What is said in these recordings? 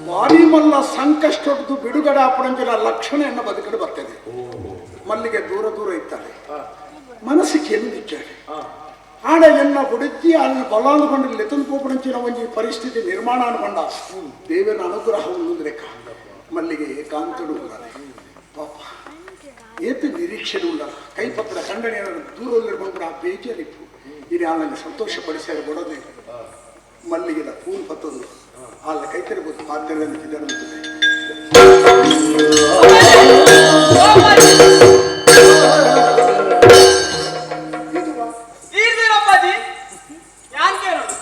ಭಾರಿ ಮಲ್ಲ ಸಂಕಷ್ಟದ್ದು ಬಿಡುಗಡೆ ಆಪಣಂಜಿನ ಲಕ್ಷಣ ಎನ್ನ ಬದುಕಡೆ ಬರ್ತದೆ. ಮಲ್ಲಿಗೆ ದೂರ ದೂರ ಇತ್ತಾರೆ ಮನಸ್ಸಿಗೆ ಎಲ್ಲಿದ್ದಾರೆ ಆಡ ಎನ್ನ ಬುಡಿತಿ ಅಲ್ಲಿ ಬಲಾನುಕೊಂಡು ಲೆತನ್ ಪೋಪಣಂಚಿನ ಒಂಜಿ ಪರಿಸ್ಥಿತಿ ನಿರ್ಮಾಣ ಅನ್ಕೊಂಡ ದೇವರ ಅನುಗ್ರಹ ಒಂದು ಲೆಕ್ಕ. ಮಲ್ಲಿಗೆ ಏಕಾಂತಡು ಉಳ್ಳಾರೆ ಪಾಪ ಏತು ನಿರೀಕ್ಷೆ ಉಳ್ಳಾರ ಕೈಪತ್ರ ಖಂಡನೆ ದೂರದಲ್ಲಿರ್ಕೊಂಡು ಆ ಬೇಜಾರಿತ್ತು. ಇದು ಆಮೇಲೆ ಸಂತೋಷ ಪಡಿಸ್ಯಾರ ಕೊಡೋದೆ ಮಲ್ಲಿಗೆದ ಪೂಲ್ ಬತ್ತದು ಅಲ್ಲ ಕೈ ತಿರುಬೋದು ಪಾತ್ರೆಯಲ್ಲಿ ಬಿದ್ದಾಡುತ್ತದೆ.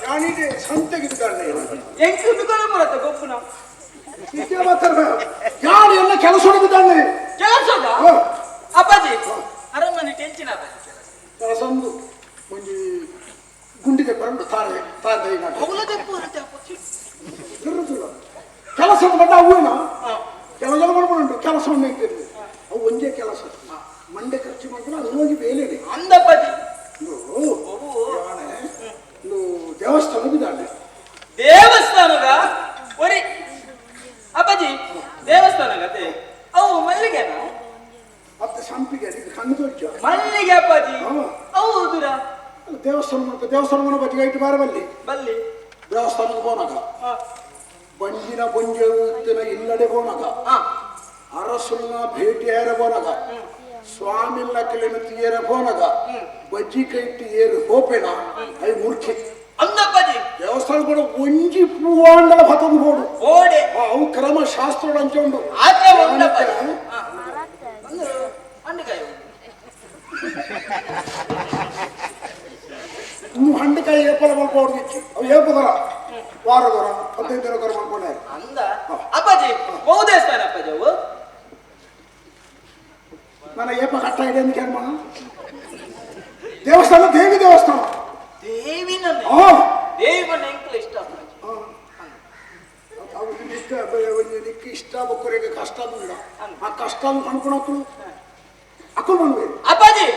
ಯಾನಿದೆ ಸಂತೆಗಿದ್ದಾಳೆ. ಯಾರು ಎಲ್ಲ ಕೆಲಸ ಹೊಡೆದಿದ್ದಾನೆ. ಕೆಲಸದ ಅಪ್ಪಾಜಿ ಅರಮನೆ ಟೆನ್ಷನ್ ಅಪ್ಪಾಜಿ. ಕೆಲಸ ಒಂದು ಒಂಜಿ ಗುಂಡಿಗೆ ಬರಂಡು ತಾರೆ ತಾರೆ ಕೆಲಸದ ಬಣ್ಣ ಹೂವಿನ ಕೆಲವು ಜನ ಮಾಡ್ಕೊಂಡು ಕೆಲಸ ಅವು ಒಂದೇ ಕೆಲಸ ಮಂಡೆ ಖರ್ಚು ಮಾಡ್ಕೊಂಡು ಅದು ಹೋಗಿ ಬೇಲೇನೆ. ಅಂದಪ್ಪಾಜಿ ಒಂದು ದೇವಸ್ಥಾನ ಬಿದ್ದಾಳೆ. ದೇವಸ್ಥಾನದ ಒರಿ ಅಪ್ಪಾಜಿ ದೇವಸ್ಥಾನ ಕತೆ ಅವು ಮಲ್ಲಿಗೆನಾ? ಮತ್ತೆ ಸಂಪಿಗೆ ಕಣ್ಣು ದೊಡ್ಡ ಮಲ್ಲಿಗೆ ಅಪ್ಪಾಜಿ ಅವು ದೂರ ದೇವಸ್ಥಾನ ದೇವಸ್ಥಾನ ಬಚ್ಚಿಗೆ ಇಟ್ಟು ಬಾರ ಬಲ್ಲಿ ಬಲ್ಲಿ ದೇವಸ್ಥಾನಕ್ಕೆ ಹೋನಾಗ ಬಂಜಿನ ಬೊಂಜೆ ಇಲ್ಲಡೆ ಹೋನಾಗ ಅರಸುನ್ನ ಭೇಟಿಯಾರ ಹೋನಾಗ ಸ್ವಾಮಿಲ್ಲ ಕೆಲಿನ ತೀಯರ ಹೋನಾಗ ಬಜ್ಜಿ ಕೈಟ್ಟು ಏರು ಹೋಪೇನ I ಮೂರ್ಖೆ. ಅಂದಪ್ಪಾಜಿ ದೇವಸ್ಥಾನ ಕೂಡ ಒಂಜಿ ಪೂವಾಂಡಲ ಭತಂದು ಬೋಡು. ಓಡೆ ಅವು ಕ್ರಮ ಶಾಸ್ತ್ರ ಅಂಚೆ ಉಂಡು. ಆಕ್ರಮ ಉಂಡಪ್ಪಾಜಿ. ಇನ್ನು ಹಂಡಿಕಾಯಿ ಏಪಲ ಮಲ್ಕೋಡು ಅವು ಏಪದರ ವಾರದವರ 15 ದಿನದವರ ಮಲ್ಕೊಂಡೆ. ಅಂದ ಅಪ್ಪಾಜಿ ಬಹು ದೇವಸ್ಥಾನ ಅಪ್ಪಾಜಿ ಅವು. ನನ್ನ ಏಪ ಕಟ್ಟ ಇದೆ ಅಂತ ಕೇಳ್ಮ. ದೇವಸ್ಥಾನ ದೇವಿ ದೇವಸ್ಥಾನ. ದೇವಿನ ದೇವಿ ಬಣ್ಣ ಎಂಕಲ ಇಷ್ಟ ಅಪ್ಪಾಜಿ. ಇಷ್ಟ ನಿಕ್ಕೆ ಇಷ್ಟ ಬೊಕ್ಕರಿಗೆ ಕಷ್ಟ ಉಂಡ ಆ ಕಷ್ಟ ಅನ್ಕೊಳಕ್ಕಳು ಅಕ್ಕಳು ಮನ್ವೆ. ಅಪ್ಪಾಜಿ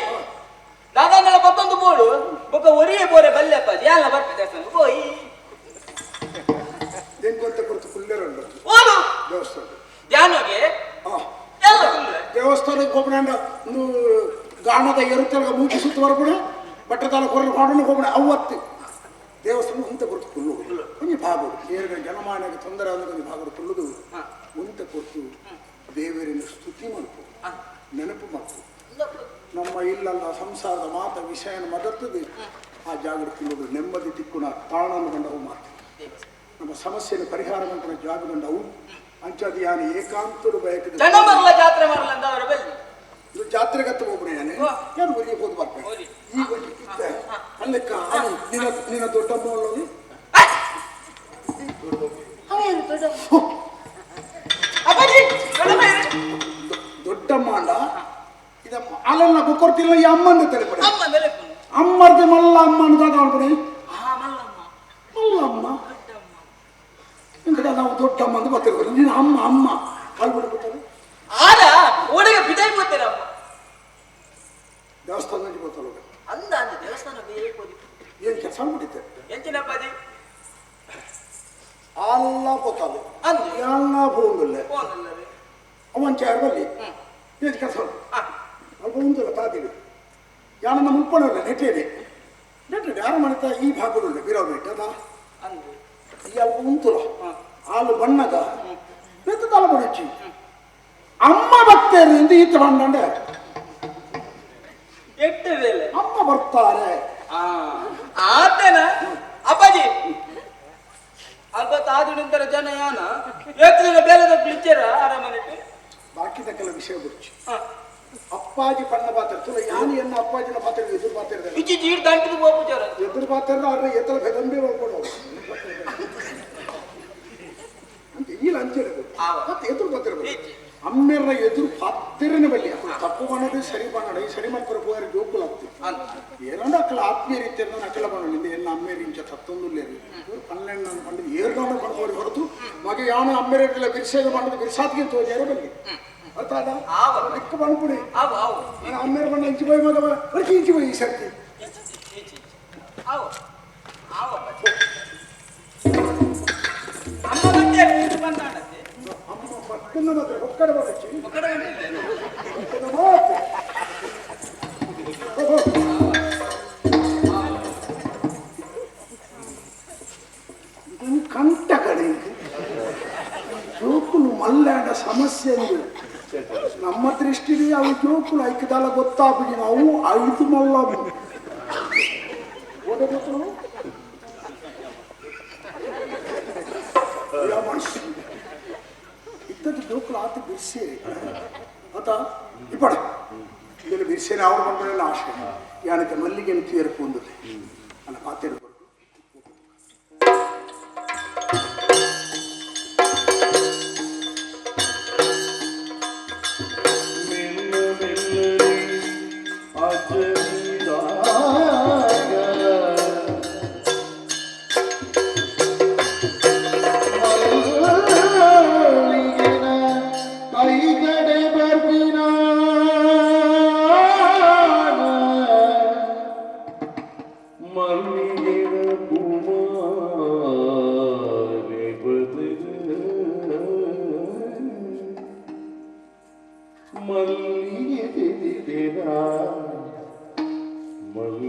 ದಾದಾಂಗಳ ಮತ್ತೊಂದು ಬೋಡು ಬೊಕ್ಕ ಒರಿಯೇ ಬೋರೆ ಬಲ್ಲೆ ಅಪ್ಪಾಜಿ ಯಾಲ ಬರ್ಪೆ ದೇವಸ್ಥಾನ ಹೋಯಿ. ಎಂಕೊಂತ ಕೊಡ್ತು ಕುಲ್ಲೇರಂಡು. ಓದು ದೇವಸ್ಥಾನ ಧ್ಯಾನಗೆ ಎಲ್ಲ ಕುಲ್ಲೆ. ದೇವಸ್ಥಾನಕ್ಕೆ ಹೋಗ್ಬಿಡ ಒಂದು ಗಾಣದ ಎರುತ್ತಲ್ಗ ಮೂಕಿ ಸುತ್ತ ಬರ್ಬಿಡ ಬಟ್ಟೆ ತಾಲ ಕೊರಲು ಹೊಡಲು ಹೋಗ್ಬಿಡ ಅವತ್ತು ದೇವಸ್ಥಾನ ಉಂತ ಕೊಡ್ತು ಕುಲ್ಲು ಒಂಜಿ ಭಾಗಡು ಏರ್ಗ ಜನಮಾನ್ಯಗೆ ತೊಂದರೆ ಆದ ಒಂಜಿ ಭಾಗಡು ಕುಲ್ಲುದು ಉಂತ ಕೊಡ್ತು ದೇವರಿನ ಸ್ತುತಿ ಮಲ್ಪು ನೆನಪು ಮಲ್ಪು ನಮ್ಮ ಇಲ್ಲಲ್ಲ ಸಂಸಾರದ ಮಾತ ವಿಷಯನ ಮದತ್ತದು ಆ ಜಾಗದ ಕುಲ್ಲುದು ನೆಮ್ಮದಿ ತಿಕ್ಕುನ ತಾಣನ್ನು ಕಂಡವು ಮಾತು ನಮ್ಮ ಸಮಸ್ಯೆಯನ್ನು ಪರಿಹಾರ ಮಂತ್ರ ಜಾಗ ಕಂಡವು ಅಂಚಾದಿ ಯಾನು ಏಕಾಂತರು ಬಯಕಿದ ಜನ ಮರಲ ಜಾತ್ರೆ ಮರಲ ಅಂತ ಅವರ ಬಲ್ಲಿ. ಇದು ಜಾತ್ರೆಗತ್ತ ಒಬ್ಬನೇ ಯಾನೆ ಯಾರು ಒಲಿಗೆ ಹೋದ್ ಬರ್ತಾರೆ ಈಗ ಇದ್ದ ಅಲ್ಲಕ್ಕ ನಿನ್ನ ನಿನ್ನ ದೊಡ್ಡಮ್ಮ ಒಳ್ಳೋದು. ಅಪ್ಪಾಜಿ ದೊಡ್ಡಮ್ಮ ಯಾರು? ದೊಡ್ಡಮ್ಮ ಅಂಡ ಇದಮ್ಮ ಅಲ್ಲೆಲ್ಲ ಬುಕ್ಕೊರ್ತಿಲ್ಲ ಈ ಅಮ್ಮಂದ ತಲೆಪಡೆ. ಅಮ್ಮ ನೆನಪು. ಅಮ್ಮರ್ದೆ ಮಲ್ಲ ಅಮ್ಮ ಅನ್ನದಾದ ಅನ್ಕೊಡಿ. ಆ ಮಲ್ಲಮ್ಮ. ಮಲ್ಲಮ್ಮ. ದೊಡ್ಡಮ್ಮ. ಇಂಕದ ನಾವು ದೊಡ್ಡಮ್ಮ ಅಂತ ಬರ್ತಿರ್ಬೋದು ನೀನು ಅಮ್ಮ ಅಮ್ಮ ಅಲ್ಲಿ ಬಿಡ್ತಾರೆ. ಆರ ಓಡಿಗೆ ಬಿದಾಯಿ ಹೋಗ್ತೀರಮ್ಮ. ದೇವಸ್ಥಾನದಲ್ಲಿ ಗೊತ್ತಲ್ಲ. ಅಂದ ಅಂದ ದೇವಸ್ಥಾನ ಬೇಕು. ಏನು ಕೆಲಸ ಮಾಡ್ಬಿಟ್ಟಿದ್ದೆ. ಎಂಚಿನ ಅಪ್ಪಾಜಿ? ಅಲ್ಲ ಗೊತ್ತಲ್ಲ. ಅಂದು ಎಲ್ಲ ಹೋಗಲ್ಲ. ಫೋನ್ ಅವನ್ ಚಾರ್ ಬಲ್ಲಿ ಏನು ಕೆಲಸ ಅಲ್ಪ ಉಂಟಲ್ಲ ತಾತಿಡು ಯಾನನ್ನ ಮುಲ್ಪಣಲ್ಲ ನೆಟ್ಟೇನೆ ನೆಟ್ಟೆ ಯಾರು ಮಾಡ್ತಾ ಈ ಭಾಗದಲ್ಲ ಬಿರಾವ್ ನೆಟ್ಟ ಅದ ಅಂದು ಈ ಅಲ್ಪ ಉಂಟುಲ ಹಾಲು ಬಣ್ಣದ ಬೆತ್ತ ತಲ ಬಡಚಿ ಅಮ್ಮ ಬರ್ತಾರೆ ಎಂದು ಈತ ಬಂದಂಡೆ. ಎಟ್ಟು ವೇಳೆ ಅಮ್ಮ ಬರ್ತಾರೆ. ಆ ಆತನ ಅಪ್ಪಾಜಿ ಅಲ್ಪ ತಾದುಡಿಂತರ ಜನ ಯಾನ ಎಷ್ಟು ದಿನ ಬೇಲೆದ ಪಿಕ್ಚರ್ ಆರಾಮನಿಟ್ಟು. ಬಾಕಿದ ಕೆಲ ವಿಷಯ ಬುರ್ಚಿ ಅಪ್ಪಾಜಿ ಪಣ್ಣ ಪಾತ್ರ ತುಲ ಯಾನು ಎನ್ನ ಅಪ್ಪಾಜಿನ ಪಾತ್ರ ಎದುರು ಪಾತ್ರ ಇಚ್ಚಿ ಜೀಡ್ ದಂಟಿದ ಹೋಗುಜಾರ. ಎದುರು ಪಾತ್ರ ಅವ್ರ ಎತ್ತಲ ಬೆದಂಬೆ ಮಾಡ್ಕೊಂಡು ಅಂತ ಈ ಲಂಚ ಮತ್ತೆ ಎದುರು ಪಾತ್ರ ಅಮ್ಮೆರ್ನ ಎದುರು ಪಾತ್ರನೇ ಬಲ್ಲಿ ಅప్పుడు ತಪ್ಪು ಮಾಡೋದು ಸರಿ ಮಾಡೋದು ಈ ಸರಿ ಮಾಡ್ತಾರೆ ಹೋಗಾರೆ ಜೋಕುಲ್ ಆಗ್ತದೆ. ಏನಂದ್ರೆ ಅಕ್ಕಲ ಆತ್ಮೀಯ ರೀತಿಯಿಂದ ಅಕ್ಕಲ ಮಾಡೋಣ ಎನ್ನ ಅಮ್ಮೇರಿ ಇಂಚ ತತ್ತೊಂದು ಪನ್ನೆಂಡು ಪಂಡು ಏರ್ನೋಣ ಪಡ್ಕೋರಿ ಹೊರತು ಮಗೆ ಯಾನು ಅಮ್ಮೇರಿಲ್ಲ ಬಿರ್ಸೇದ ಮಾಡೋದು ಬಿರ್ಸಾತ್ಗೆ ತೋಜಾರೆ ಬಲ್ಲಿ ಅರ್ಥ ಆದ ದಿಕ್ಕು ಬಂದ್ಬಿಡಿ. ಆವು ಆವು. ನಾನು ಅಮ್ಮೇರ ಬಣ್ಣ ಇಂಚಿ ಹೋಯ್ ಮಗ ಬರೀ ಇಂಚಿ ಹೋಯ್ ಈ ಸರ್ತಿ. ಇಚ್ಚಿ ಇಚ್ಚಿ ಆವು ಆವು ಅಪ್ಪಾಜಿ ಅಮ್ಮ ಬಂದೆ ಬಂದಾಣ. ಹೊಕ್ಕನ್ನ ಮಾತ್ರ ಹೊಕ್ಕಡೆ ಬರಚ್ಚಿ ಹೊಕ್ಕದ ಮಾತ್ರ. ಹೋಗು. ಇದು ಕಂಠ ಕಡೆ ಜೋಕುಲು ಮಲ್ಲಾಂಡ ಸಮಸ್ಯೆ ಇದು. ನಮ್ಮ ದೃಷ್ಟಿಲಿ ಅವು ಜೋಕುಲು ಐಕದಾಲ ಗೊತ್ತಾಗ್ಬಿಡಿ ನಾವು ಐದು ಮಲ್ಲ ಇತ್ತದ ಜೋಕುಲು ಆತ ಬಿರ್ಸಿ ಆತ ಇಪ್ಪಡ ಇದನ್ನು ಬಿರ್ಸೇನೆ ಅವ್ರು ಬಂದ್ರೆ ಆಶೆ ಯಾನಕ್ಕೆ ಮಲ್ಲಿಗೆ ತೀರப்பு ಒಂದು ಅಲ್ಲ ಪಾತೇರು.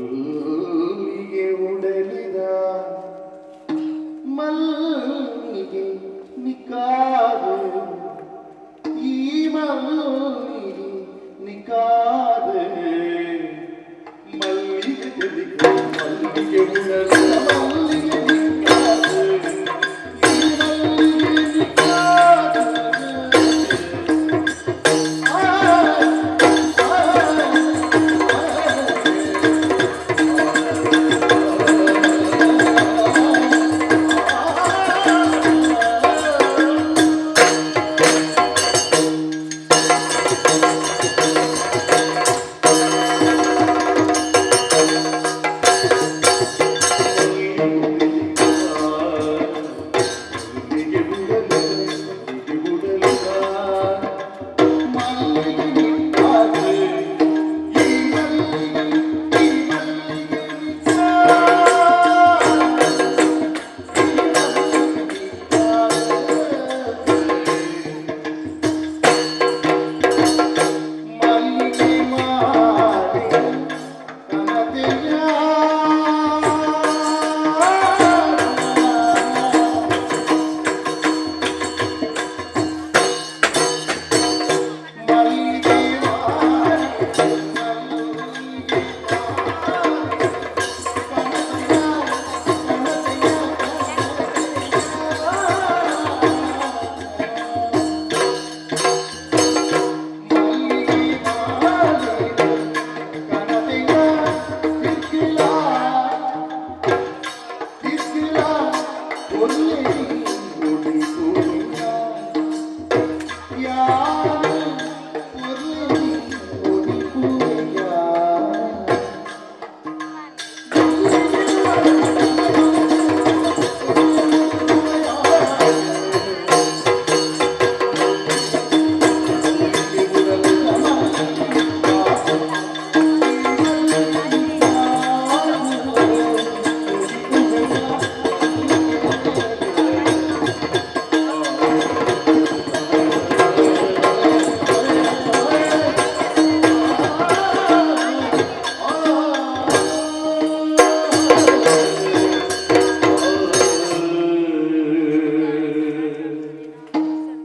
ಮಲ್ಲಿಗೆ ಉಡಲಿದ ಮಲ್ಲಿಗೆ ನಿಕಾದು ಈ ಮಲ್ಲಿಗೆ ನಿಕಾದೆ ಮಲ್ಲಿಗೆ ತಿಳಿದು ಮಲ್ಲಿಗೆ ಉಡಲಿದ ಮಲ್ಲಿಗೆ ನಿಕಾದೆ ಈ ಮಲ್ಲಿಗೆ ನಿಕಾದೆ. ಆ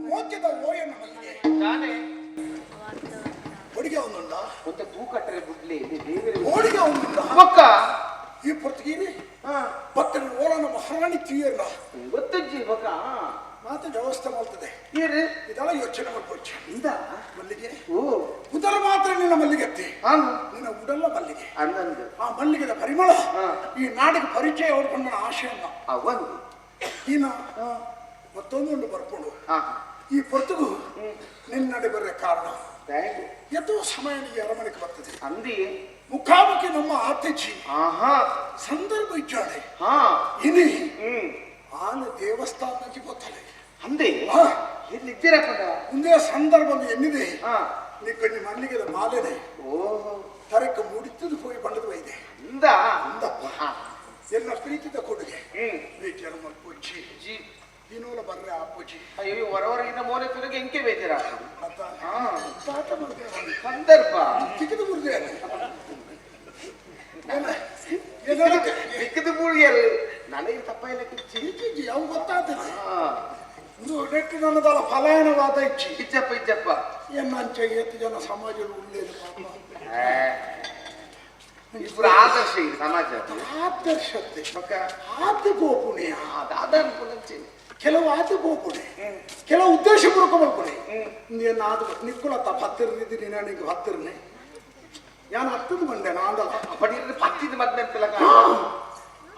ಮೋತಿದ ಓಯನ ಮಲ್ಲಿಗೆ ಹುಡುಗ ಒಂದುಂಡ. ಒಂತ ತೂಕಟ್ಟರೆ ಬುಡ್ಲಿ ದೇವರ. ಹೋಳಿಗೆ ಒಂದುಂಡ. ಬೊಕ್ಕ. ಈ ಪೊರ್ತುಗೀರಿ ಪತ್ತನ ಓಲನ ಮಹಾರಾಣಿ ತೀಯರ್ಲ. ಗೊತ್ತಜ್ಜಿ ಬೊಕ್ಕ. ಮಾತ ವ್ಯವಸ್ಥೆ ಮಾಡ್ತದೆ. ಏರು. ಇದೆಲ್ಲ ಯೋಚನೆ ಮಾಡ್ಕೊಚ್ಚ. ಇಂದ. ಮಲ್ಲಿಗೆ. ಓ. ಉದರ ಮಾತ್ರ ನಿನ್ನ ಮಲ್ಲಿಗೆತ್ತಿ. ಆನು. ನಿನ್ನ ಉಡಲ್ಲ ಮಲ್ಲಿಗೆ. ಅಂದಂದು. ಆ ಮಲ್ಲಿಗೆದ ಪರಿಮಳ ಈ ನಾಡಿಗೆ ಪರಿಚಯ ಅವ್ರು ಆಶಯನ್ನ. ಅವಂದು. ನೀನು ಮತ್ತೊಂದು ಬರ್ಕೊಂಡು ಈ ಪೊರ್ತುಗು ನಿನ್ನಡೆ ಬರ ಕಾರಣ ಎತ್ತೋ ಸಮಯ ಈ ಅರಮನೆಗೆ ಬರ್ತದೆ. ಅಂದಿ. ಮುಖಾಮುಖಿ ನಮ್ಮ ಆತಿಥಿ ಸಂದರ್ಭ ಇಚ್ಚಾಳೆ. ಇನಿ ಆನೆ ದೇವಸ್ಥಾನಕ್ಕೆ ಗೊತ್ತಲೆ. ಅಂದಿ. ಎಲ್ಲಿದ್ದೀರಪ್ಪ? ಮುಂದೆ ಸಂದರ್ಭ ಎನ್ನಿದೆ ನಿಕ್ಕೊಂಜಿ ಮಲ್ಲಿಗೆದ ಮಾಲೆನೆ. ಓಹೋ. ತರಕ್ಕೆ ಮುಡಿತದು ಪೋಯಿ ಬಂಡದು ಬೈದೆ. ಇಂದ. ಅಂದಪ್ಪ ಎಲ್ಲ ಪ್ರೀತಿದ ಕೊಡುಗೆ. ಬೇಜಾರು ಮಲ್ಪೊಚ್ಚಿ. ಜಿ. ದಿನೋಲ ಬರ್ರೆ ಅಪ್ಪುಜಿ ಅಯ್ಯೋ ಹೊರವರೆಗಿನ ಮೋನೆ ತುರಿಗೆ ಎಂಕೆ ಬೇಜಾರ ತಾತ ಸಂದರ್ಭ ತಿಕ್ಕಿದು ಬುರ್ದೆ ತಿಕ್ಕಿದು ಬುಳಿಯರು ನನಗೆ ತಪ್ಪ ಇಲ್ಲ ಕಿಚ್ಚಿ ಇಜ್ಜಿ ಅವು ಗೊತ್ತಾಗ್ತದೆ ಇದು ನೆಟ್ಟು ನನ್ನದಲ್ಲ ಫಲಾಯನವಾದ ಇಚ್ಚಿ ಇಜ್ಜಪ್ಪ ಇಜ್ಜಪ್ಪ ಏನಂಚ ಏತು ಜನ ಸಮಾಜ ಉಳ್ಳೇದು ಪಾಪ ಇಬ್ಬರು ಆದರ್ಶ ಈ ಸಮಾಜ ಆದರ್ಶತೆ ಮಕ್ಕ ಆತ ಗೋಪುಣೆ ದಾದಾನ ಪುನಂಚಿ ಕೆಲವು ಆತ ಗೋಪುಣೆ ಕೆಲವು ಉದ್ದೇಶಪೂರ್ವಕ ಮಲ್ಪುಣೆ ನೀನು ನಿಕ್ಕುಲತ್ತ ಪತ್ತಿರ್ದಿದ್ದೀನಿ ನನಗೆ ಹತ್ತಿರನೆ ನಾನು ಹತ್ತದ ಬಂದೆ ನಾಂದಲ್ಲ ಪಡಿದ್ರೆ ಪತ್ತಿದ ಮದ್ವೆ ಅಂತಲ್ಲ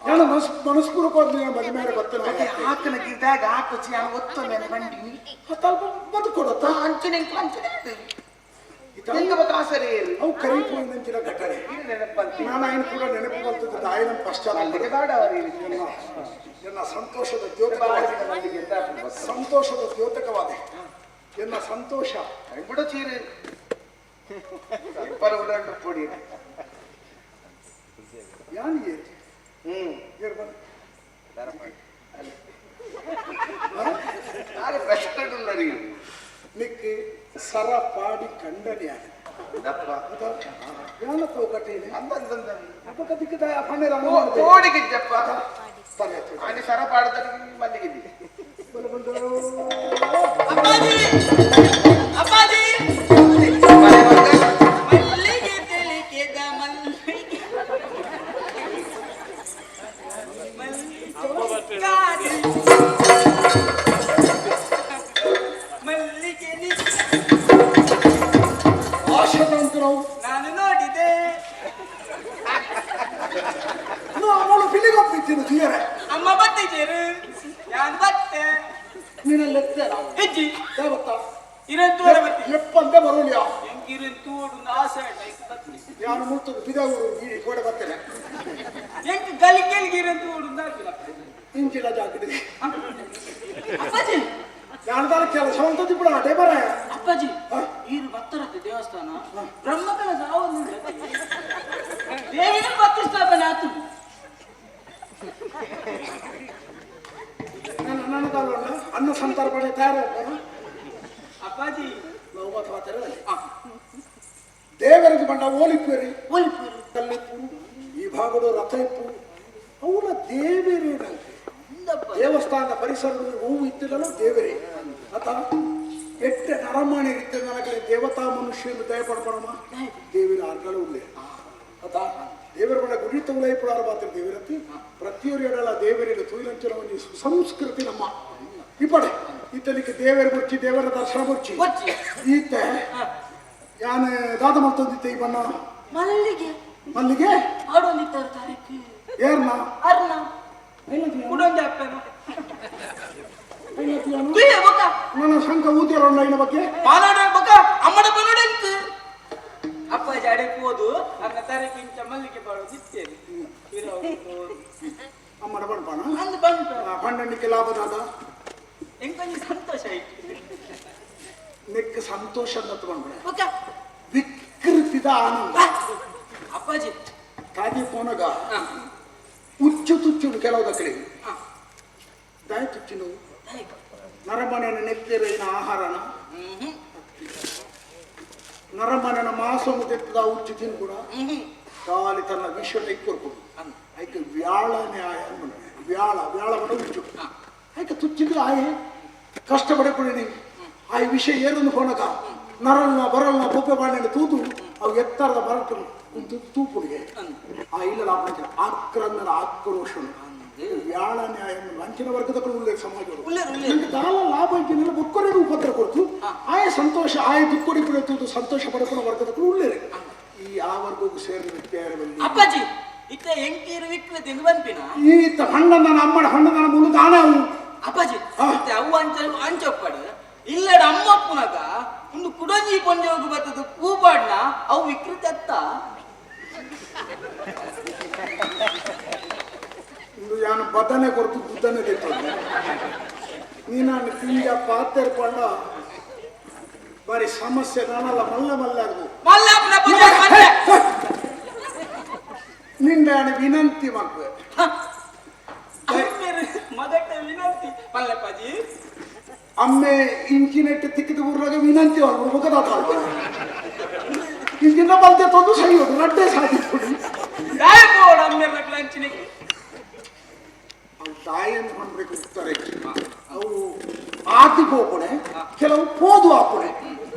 ನಾನು ಮನಸ್ಪೂರ್ವಕವಾಗಿ ಮದುವೆ ಮೇಲೆ ಗೊತ್ತಿಲ್ಲ ಆಕನ ಗಿರ್ದಾಗ ಹಾಕೊಚ್ಚಿ ನಾನು ಒತ್ತು ಮೇಲೆ ಬಂಡಿ ಸ್ವಲ್ಪ ಬದುಕೊಡತ್ತ ಅಂಚನೆ ಅಂಚನೆ ಅವು ಕರಿಪೋಯಿನಂಚಿನ ಘಟನೆ ನಾನು ఆయన ಕೂಡ ನೆನಪು ಬರ್ತದೆ ఆయన ಪಶ್ಚಾತ್ತಾಪ ಎನ್ನ ಸಂತೋಷದ ದ್ಯೋತಕವಾದ ಸಂತೋಷದ ದ್ಯೋತಕವಾದ ಎನ್ನ ಸಂತೋಷ ಬಿಡು ಚೀರು ಪೊಡಿ ಯಾನ್ ನಿಕ್ಕೆ ಸರ ಪಾಡಿ ಕಂಡನೆ ಯಾನ ತೋಕಟೇನೆ ಕೋಡಿಗಿಜ್ಜಪ್ಪ ಆನೆ ಸರ ಪಾಡದಲ್ಲಿ ಮಲ್ಲಿಗಿದ್ದಿ ಅಪ್ಪಾಜಿ ಅಪ್ಪಾಜಿ ಮಲ್ಲಿಗೆ ತಿಳಿಕೆದ ಮಲ್ಲಿಗೆ ಮಲ್ಲಿಗೆ ಆಶದಂತರವು ನಾನು ನೋಡಿದೆ ಅವಳು ಪಿಲಿಗೊಪ್ಪಿದ್ದೀನಿ ತೀಯರೆ ಅಮ್ಮ ಬತ್ತಿದ್ದೀರು ನಾನು ಬತ್ತೆ ನೀನಲ್ಲಿ ಹೆಜ್ಜಿ ದೇವತ್ತ ಇರಂತೋಡ ಬತ್ತಿ ಎಪ್ಪಂದೆ ಬರೋಲಿಯ ಎಂಕ್ ಇರಂತೋಡು ಆಸೆ ಬತ್ತಿ ಯಾನು ಮುಟ್ಟದು ಬಿದಾಗೂರು ಈ ಕೋಡೆ ಬರ್ತೇನೆ ಎಂಕ್ ಗಲಿ ಗೆಲ್ಗೆ ಇರಂತೋಡು ಹಾಕಿಲ್ಲ ಇಂಚಿನ ಜಾಕೆಟ್ ಅಪ್ಪಾಜಿ ಯಾನ್ದಾರ ಕೆಲಸ ಅಂತದ್ದು ಬಿಡ ಅಟೇ ಬರ ಅಪ್ಪಾಜಿ ಈರು ಬತ್ತರತ್ತೆ ದೇವಸ್ಥಾನ ಬ್ರಹ್ಮಕಲ ಸಾವು ದೇವಿನ ಪ್ರತಿಷ್ಠಾಪನೆ ಆತು ನನ್ನ ನನ್ನದಲ್ಲ ಅನ್ನ ಸಂತರ್ಪಣೆ ತಯಾರಾಗ್ತಾನ ಅಪ್ಪಾಜಿ ನಾವು ಮಾತಾಡ್ತಾರೆ ದೇವರಿಗೆ ಬಂಡ ಓಲಿಪ್ಪೇರಿ ಒಲಿಪುರು ಕಲ್ಲಿಪ್ಪು ಈ ಭಾಗದ ರಥ ಇಪ್ಪು ಅವನ ದೇವರೇನಂತೆ ದೇವಸ್ಥಾನದ ಪರಿಸರದಲ್ಲಿ ಹೂವು ಇತ್ತಿಲ್ಲಲ್ಲ ದೇವರೇ ಆತ ಎಟ್ಟೆ ನರಮಾಣಿ ಇತ್ತು ನನಗೆ ದೇವತಾ ಮನುಷ್ಯನು ದಯ ಪಡ್ಕೊಳಮ್ಮ ದೇವಿನ ಆರ್ಗಲ ಉಳ್ಳೆ ಆತ ದೇವರ ಬಣ್ಣ ಗುಡಿ ತಗುಲೈಪುಡಾರ ಮಾತ್ರ ದೇವರತ್ತಿ ಪ್ರತಿಯೊರು ಎಡಲ ದೇವರಿಗೆ ತೂಯಿಲಂಚಿನ ಒಂದು ಸುಸಂಸ್ಕೃತಿ ನಮ್ಮ ಇಪ್ಪಡೆ ಈತಲಿಕ್ಕೆ ದೇವರ ಬುರ್ಚಿ ದೇವರ ದರ್ಶನ ಬುರ್ಚಿ ಬುರ್ಚಿ. ಈತ ಯಾನ ದಾದ ಮಲ್ತೊಂದಿತ್ತೆ ಈ ಬಣ್ಣ ಮಲ್ಲಿಗೆ ಮಲ್ಲಿಗೆ ಆಡೊಂದಿತ್ತಾರೆ ತಾರೀಕು ಏರ್ನ ಅರ್ನ ಕುಡೊಂಜಿ ಅಪ್ಪನ ಐಲತಿಯಾನು? ತುಯ್ಯ ಬೊಕ ನನ್ನ ಶಂಕ ಊದಿರೋಣ ಇನ್ನ ಬಗ್ಗೆ ಪಾನಾಡ ಬೊಕ ಅಮ್ಮಡ ಪನೋಡ ಎಂಕ್ ಅಪ್ಪಾಜಿ ಅಡೆ ಹೋದು ಅನ್ನ ತಾರೀಕು ಇಂಚ ಮಲ್ಲಿಗೆ ಬಾಳೋದು ಇತ್ತೇನೆ ಅಮ್ಮನ ಬಣ್ಣ ಅಂದು ಬಂತು ಪಂಡನಿಗೆ ಲಾಭದಾದ ಎಂಕೊಂಜಿ ಸಂತೋಷ ಆಯ್ತು ನೆಕ್ ಸಂತೋಷ ಅಂತ ಬಂದ್ಬಿಡ ಬೊಕ ವಿಕೃತಿದ ಆನಂದ ಅಪ್ಪಾಜಿ ತಾದಿ ಪೋನಗ ಉಚ್ಚು ತುಚ್ಚುಡು ಕೆಲವು ದಕ್ಕಲಿ ದಾಯ ತುಚ್ಚಿನು ನರಮನೆಯ ನೆತ್ತಿರಿನ ಆಹಾರನ ನರಮನೆಯ ಮಾಸವನ್ನು ತೆತ್ತದ ಉಚ್ಚು ತಿನ್ ಕೂಡ ಖಾಲಿ ತನ್ನ ವಿಶ್ವದ ಇಕ್ಕೊರ್ಕೊಡು ಐಕೆ ವ್ಯಾಳ ನ್ಯಾಯ ಅನ್ಕೊಂಡೆ ವ್ಯಾಳ ವ್ಯಾಳ ಬಡ ಉಚ್ಚು ಐಕೆ ತುಚ್ಚಿದ್ರೆ ಆಯೆ ಕಷ್ಟ ಪಡೆಕೊಳ್ಳಿ ಆ ವಿಷಯ ಏನನ್ನು ಹೋನಗ ನರಲ್ನ ಬರಲ್ನ ಬೊಬ್ಬೆ ಬಾಣೆನ ತೂದು ಅವು ಎತ್ತರದ ಬರಟು ಕುಂತು ತೂಪುಡಿಗೆ ಆ ಇಲ್ಲ ಲಾಭ ಆಕ್ರಂದನ ಆಕ್ರೋಶನು ವ್ಯಾಳ ನ್ಯಾಯ ವಂಚನ ವರ್ಗದ ಉಳ್ಳೇ ಸಮಾಜ ಉಳ್ಳೇರು, ಉಳ್ಳೇರು. ನಂಗೆ ದಾಲ ಲಾಭ ಇದ್ದಿಲ್ಲ ಬೊಕ್ಕರಿಗೆ ಉಪದ್ರ ಕೊಡ್ತು ಆಯ ಸಂತೋಷ ಆಯ ದುಕ್ಕೊಡಿ ತೂದು ಸಂತೋಷ ಪಡ್ಕೊಳ್ಳೋ ವರ್ಗದ ಉಳ್ಳೇರು ಈ ಆ ವರ್ಗಕ್ಕೂ ಸೇರಿದ ವ್ಯಕ್ತಿ ಯಾರು ಅಪ್ಪಾಜಿ ಇತ್ತ ಎಂಕೀರು ವಿಕ್ರತಿ ಎಂದು ಬಂಪಿನ ಈತ ಹಣ್ಣನ ಅಮ್ಮನ ಹಣ್ಣನ ಮುಳು ದಾನ ಅವನು ಅಪ್ಪಾಜಿ ಇತ್ತೆ ಅವು ಅಂಚ ಅಂಚೊಪ್ಪಡು ಇಲ್ಲಡ ಅಮ್ಮ ಅಪ್ಪುನಗ ಒಂದು ಕುಡೊಂಜಿ ಪೊಂಜೆ ಹೋಗು ಬತ್ತದು ಪೂಪಾಡ್ನ ಅವು ವಿಕೃತಿ ಅತ್ತ ಇಂದು ಯಾನು ಬದನೆ ಕೊರತು ಬುದ್ಧನೆ ತಿಂತದ್ದು ನೀನು ತಿಂದ ಪಾತೆರ್ಕೊಂಡ ಬಾರಿ ಸಮಸ್ಯೆ ನಾನಲ್ಲ ಮಲ್ಲ ಮಲ್ಲ ಆಗು ಮಲ್ಲ ಅಪ್ಪನ ಪೊಂಜೆ ಮಲ್ಲ. ನಿನ್ನ ವಿನಂತಿ ಮಕ್ಕಳು ಅಮ್ಮೆರು ಮಗಟ್ಟ ವಿನಂತಿ ಪಲ್ಲೆಪ್ಪಾಜಿ ಅಮ್ಮೆ ಇಂಚಿನೆಟ್ಟು ತಿಕ್ಕಿದ ಊರಾಗ ವಿನಂತಿ ಅವರು ಮುಖದ ಇಂಚಿನ ಬಲ್ತೆ ತಂದು ಸಹಿಯೋದು ರಡ್ಡೆ ಸಾಧಿಸ್ಬಿಡಿ ದಾಯ ಬೋಡು ಅಮ್ಮೆರ್ನ ಅಂಚಿನಕ್ಕೆ ಅವ್ರು ತಾಯಿ ಅಂತ ಪಂಡ್ಬೇಕು ಹೋಗ್ತಾರೆ ಅವು ಆತಿ ಪೋಪುಣೆ ಕೆಲವು ಪೋದು ಆಪುಣೆ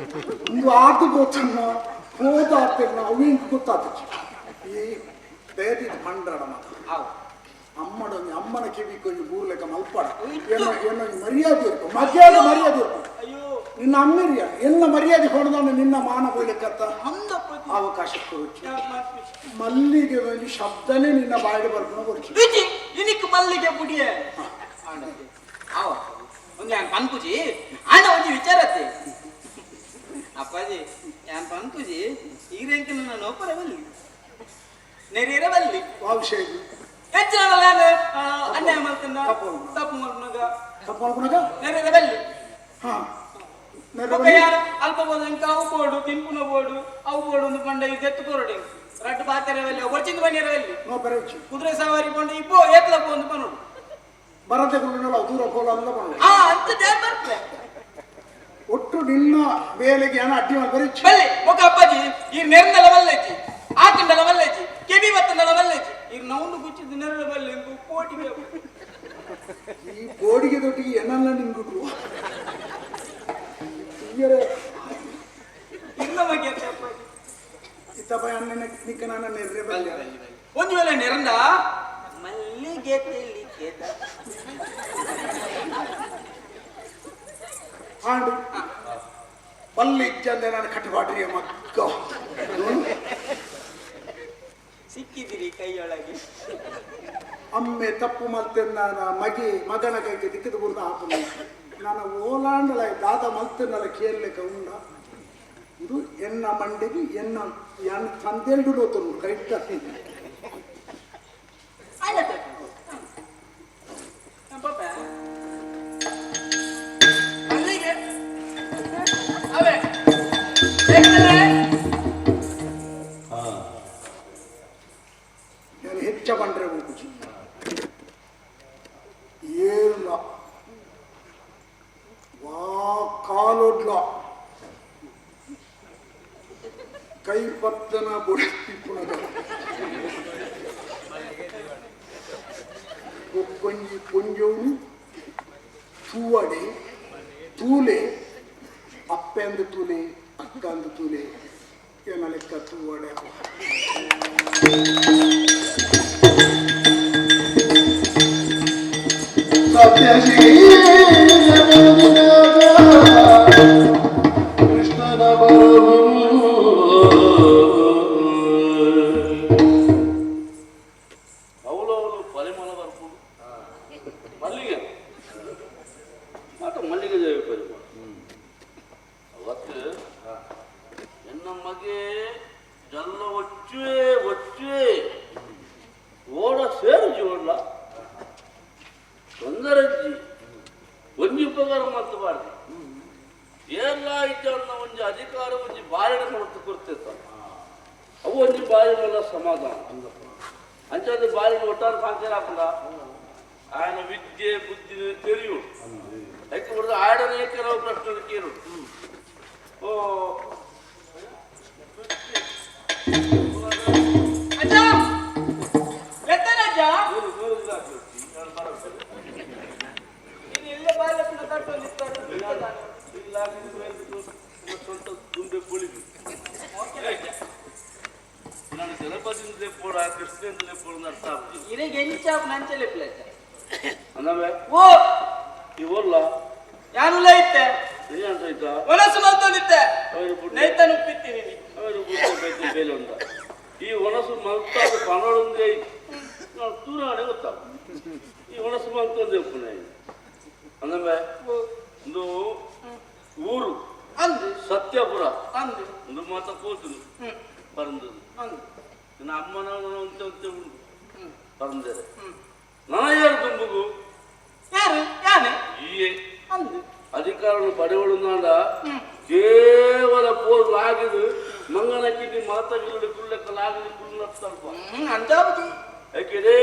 ಒಂದು ಆತಿ ಪೋತನ್ನ ಪೋದು ಆತಿರ್ನ ಅವು ಇಂಕ್ ಗೊತ್ತಾತಿಚ್ಚು ಈ ದಯದೀತ್ ಪಂಡ್ರಡ ಮಾತ ಅವು ಅಮ್ಮಡ ಅಮ್ಮನ ಕಿವಿ ಕೊಂಚ ಬೂರ್ಲೆಕ್ಕ ಮಲ್ಪಡ ಏನೋ ಏನೋ ಮರ್ಯಾದೆ ಇರ್ಕು ಮರ್ಯಾದೆ ಮರ್ಯಾದೆ ಇರ್ಕು ಅಯ್ಯೋ ನಿನ್ನ ಅಮ್ಮಿರಿಯ ಎಲ್ಲ ಮರ್ಯಾದೆ ಹೊಡೆದಾನ ನಿನ್ನ ಮಾನ ಹೋಗ್ಲಿಕ್ಕತ್ತ ಅಂದಪ್ಪಾಜಿ ಅವಕಾಶ ಕೊಡುಚ್ಚು ಯಾಕ್ ಮಾಡ್ತಿ? ಮಲ್ಲಿಗೆ ಒಂದು ಶಬ್ದನೇ ನಿನ್ನ ಬಾಯಿಗೆ ಬರ್ಕೊಂಡು ಕೊಡ್ಚು ರುಚಿ ಇನಿಕ್ ಮಲ್ಲಿಗೆ ಪುಡಿಯೇ ಆವ ಒಂದು ಯಾನ್ ಪನ್ಪುಜಿ ಆಂಡ ಒಂಜಿ ವಿಚಾರತ್ತೆ ಅಪ್ಪಾಜಿ ಯಾನ್ ಪನ್ಪುಜಿ ಈರೆಂಕ ನನ್ನ ನೋಪರ ಬಲ್ಲಿ ನೆರಿಯರ ಬಲ್ಲಿ ವಾವಿಷಯ ಹೆಚ್ಚಿನ ನಾನು ಅನ್ಯಾಯ ಮಲ್ತನ್ನ ತಪ್ಪು ಮಲ್ಪುನ. ತಪ್ಪು ಮಲ್ಪನಾಗ ತಪ್ಪು ಮಾಡ್ಕೊಳಕ ನೆರಿಯರ ಬಲ್ಲಿ ಹಾ ಬೊಕ್ಕ ಯಾನ್ ಅಲ್ಪ ಬೋದಂಕ ಅವು ಬೋಡು ತಿನ್ಪುನ ಬೋಡು ಅವು ಬೋಡು ಒಂದು ಪಂಡ ಇದು ಎತ್ತು ಕೊರಡೆ ರಡ್ಡು ಪಾತೆರೆ ಬಲ್ಲಿ ಒರ್ಚಿಂದ ಬನ್ನಿರ ಬಲ್ಲಿ ನೋ ಪರವಿಚ್ಚು ಕುದುರೆ ಸವಾರಿ ಪಂಡ ಇಬ್ಬೋ ಏತ್ಲ ಪೋಂದು ಪನೋಡು ಬರತೆ ಕುಳ್ಳಿನಲ್ಲ ದೂರ ಕೋಲ ಅಂತ பண்ணுவோம் ಆ ಅಂತ ದೇರ್ ಬರ್ತೆ ಒಟ್ಟು ನಿನ್ನ ಬೇಲೆಗೆ ಏನ ಅಡ್ಡಿ ಮಾಡಿ ಬರೀಚು ಬಲ್ಲೆ ಒಕ್ಕ ಅಪ್ಪಾಜಿ ಈ ನೆರ್ನಲ ಬಲ್ಲೆಜ್ಜಿ ಆಕಿಂಡಲ ಬಲ್ಲೆಜ್ಜಿ ಕೆಬಿ ಬತ್ತಂಡಲ ಬಲ್ಲೆಜ್ಜಿ ಈ ನೌಂಡು ಗುಚ್ಚಿದ ನೆರಳ ಬಲ್ಲೆ ಇಂಗು ಕೋಟಿ ಬೇಕು. ಈ ಬೋಡಿಗೆ ದೊಟ್ಟಿಗೆ ಏನನ್ನ ನಿಂಗುಡ್ರು ತೀಯರೆ ಇನ್ನ ಬಗ್ಗೆ ಅಂತ ಅಪ್ಪಾಜಿ ಇತ್ತಪ್ಪ ಅನ್ನ ನಿಕ್ಕ ನಾನು ನೆರ್ರೆ ಬಲ್ಲೆ ಒಂದು ವೇಳೆ ನೆರಂದ ಮಲ್ಲಿಗೆ ತೆಲಿಗೆದ ಆಂಡು ಬಲ್ಲೆ ಇಜ್ಜಂದೆ ನಾನು ಕಟ್ಟುಪಾಟ್ರಿಯ ಮಕ್ಕ ಸಿಕ್ಕಿದಿರಿ ಕೈಯೊಳಗೆ ಅಮ್ಮೆ ತಪ್ಪು ಮಲ್ತೆ ನಾನು ಮಗಿ ಮಗನ ಕೈಗೆ ದಿಕ್ಕದ ಬುರ್ದ ಹಾಪುನ ನಾನು ಓಲಾಂಡಲ ದಾದ ಮಲ್ತೆನ್ನಲ ಕೇಳಲಿಕ್ಕೆ ಉಂಡ ಇದು ಎನ್ನ ಮಂಡೆಗೆ ಎನ್ನ ಎನ್ನ ತಂದೆಲ್ಡು ನೋತನು ಕರೆಕ್ಟ್ ಆಯ್ತು ನಮ್ಮ ಪಾಪ ಮಲ್ಲಿಗೆ ಅವೇ ಹೇಗ್ತದೆ? ನಾನು ಹೆಚ್ಚ ಬಂಡ್ರೆ ಹೋಗುಜಿ ಏರ್ಲ ವಾ ಕಾಲೊಡ್ಲ ಕೈ ಪತ್ತನ ಬುಡತಿ ಪುಣಗ ಕೊಕ್ಕೊಂಜಿ ಪೊಂಜೋನು ತೂವಡೆ ತೂಲೆ ಅಪ್ಪೆಂದು ತೂಲೆ ಅಕ್ಕಂದು ತೂಲೆ ಏನ ಲೆಕ್ಕ ತೂವಡೆ ಕೃಷ್ಣನ ಬರವು ಅವಲವಲು ಪರಿಮಳ ಬರ್ಪುಡು ಮಲ್ಲಿಗೆ ಮಾತ ಮಲ್ಲಿಗೆ ದೇವಿ ಪರಿಮಳ ಅವತ್ತು ಎನ್ನ ಮಗೆ ಜಲ್ಲ ಒಚ್ಚುವೆ ಒಚ್ಚುವೆ ಓಡ ಸೇರು ಜೀವಲ್ಲ ತೊಂದರಜ್ಜಿ ಒಂಜಿ ಉಪಕಾರ ಮಾತು ಬಾರ್ದು ಏರ್ಲ ಇದ್ದ ಒಂಜಿ ಅಧಿಕಾರ ಒಂಜಿ ಬಾರಿನ ಮತ್ತು ಕೊಡ್ತಿರ್ತ ಅವು ಒಂಜಿ ಬಾರಿನೆಲ್ಲ ಸಮಾಧಾನ ಅಂಚಾದ ಬಾರಿನ ಒಟ್ಟಾರೆ ಸಾಂಕೇರ ಹಾಕಲ್ಲ ఆయన ವಿದ್ಯೆ ಬುದ್ಧಿ ತಿಳಿಯು ಯಾಕೆ ಹೊಡೆದು ಆಡನೆ ಕೆಲವು ಪ್ರಶ್ನೆ ಕೇಳು ಓ ಅಜ್ಜ ಎತ್ತನ ಅಜ್ಜ ನೂರು ನೂರು ಇದು ಹಾಕ್ಬೇಕು. ನಾನು ಬರಬೇಕು. ನೀನು ಎಲ್ಲೇ ಬಾಯಿಲೆ ಪುನಃ ತಟ್ಟೊಂದಿತ್ತಾರೆ. ಇಲ್ಲ ಹಾಕಿದ್ರೆ ಇದು ಸ್ವಲ್ಪ ದುಂಬೆ ಪುಳಿದು ನಾನು ಗಣಪತಿಯಿಂದಲೇ ಪೋಡ ಕೃಷ್ಣದಿಂದಲೇ ಪೋಡ ಅಂತ ಅರ್ಥ ಆಗುದಿಲ್ಲ ಇರೆಗೆ ಎಂಚಾಪ್ ನಂಚಲೆ ಪ್ಲೇಸ್ ಅಂದವೆ ಓ ಇವಲ್ಲ ಯಾನುಲ ಇತ್ತೆ ಅಂತ ಆಯ್ತಾ ಒಣಸು ಮಲ್ತೊಂದಿತ್ತೆ ಅವರು ಬುಡ್ಡೆ ನೈತನು ಉಪ್ಪಿತ್ತೀನಿ ನೀನು. ಅವರು ಬುಡ್ಡೆ ಬೈತು ಬೇಲೆ ಉಂಟ ಈ ಒಣಸು ಮಲ್ತಾದ ಪಣೊಂದೇ ನಾವು ತೂರಾಡೆ ಗೊತ್ತಾಗ ಈ ಒಣಸು ಮಲ್ತೊಂದೇ ಉಪ್ಪುನ ಅಂದವೆ ಒಂದು ಊರು ಅಂದು ಸತ್ಯಪುರ ಅಂದು ಒಂದು ಮಾತ ಕೂತು ಹ್ಮ್ ಪರಂದದು ಅಂದು ನನ್ನ ಅಮ್ಮನ ಅಂತ ಅಂತ ಉಂಟು ಹ್ಮ್ ಪರಂದರೆ ಹ್ಮ್ ನನಯಾರು ತುಂಬುಗು ಯಾರು ಯಾನೆ ಈಯೇ ಅಂದು ಅಧಿಕಾರವನ್ನು ಪಡೆಯೊಳನಾಡ ಕೇವಲ ಪೋಸ್ ಆಗಿದ್ದು ಮಂಗನ ಕಿಡ್ನಿ ಮಾತಾಗಿಲ್ಲ ಕುಲ್ಲಕ್ಕ ಲಾಗಿದ್ದು ಕುಲ್ಲ ಸ್ವಲ್ಪ ಹ್ಮ್ ಅಂದಾಬುಜಿ ಯಾಕೆ ಇದೇ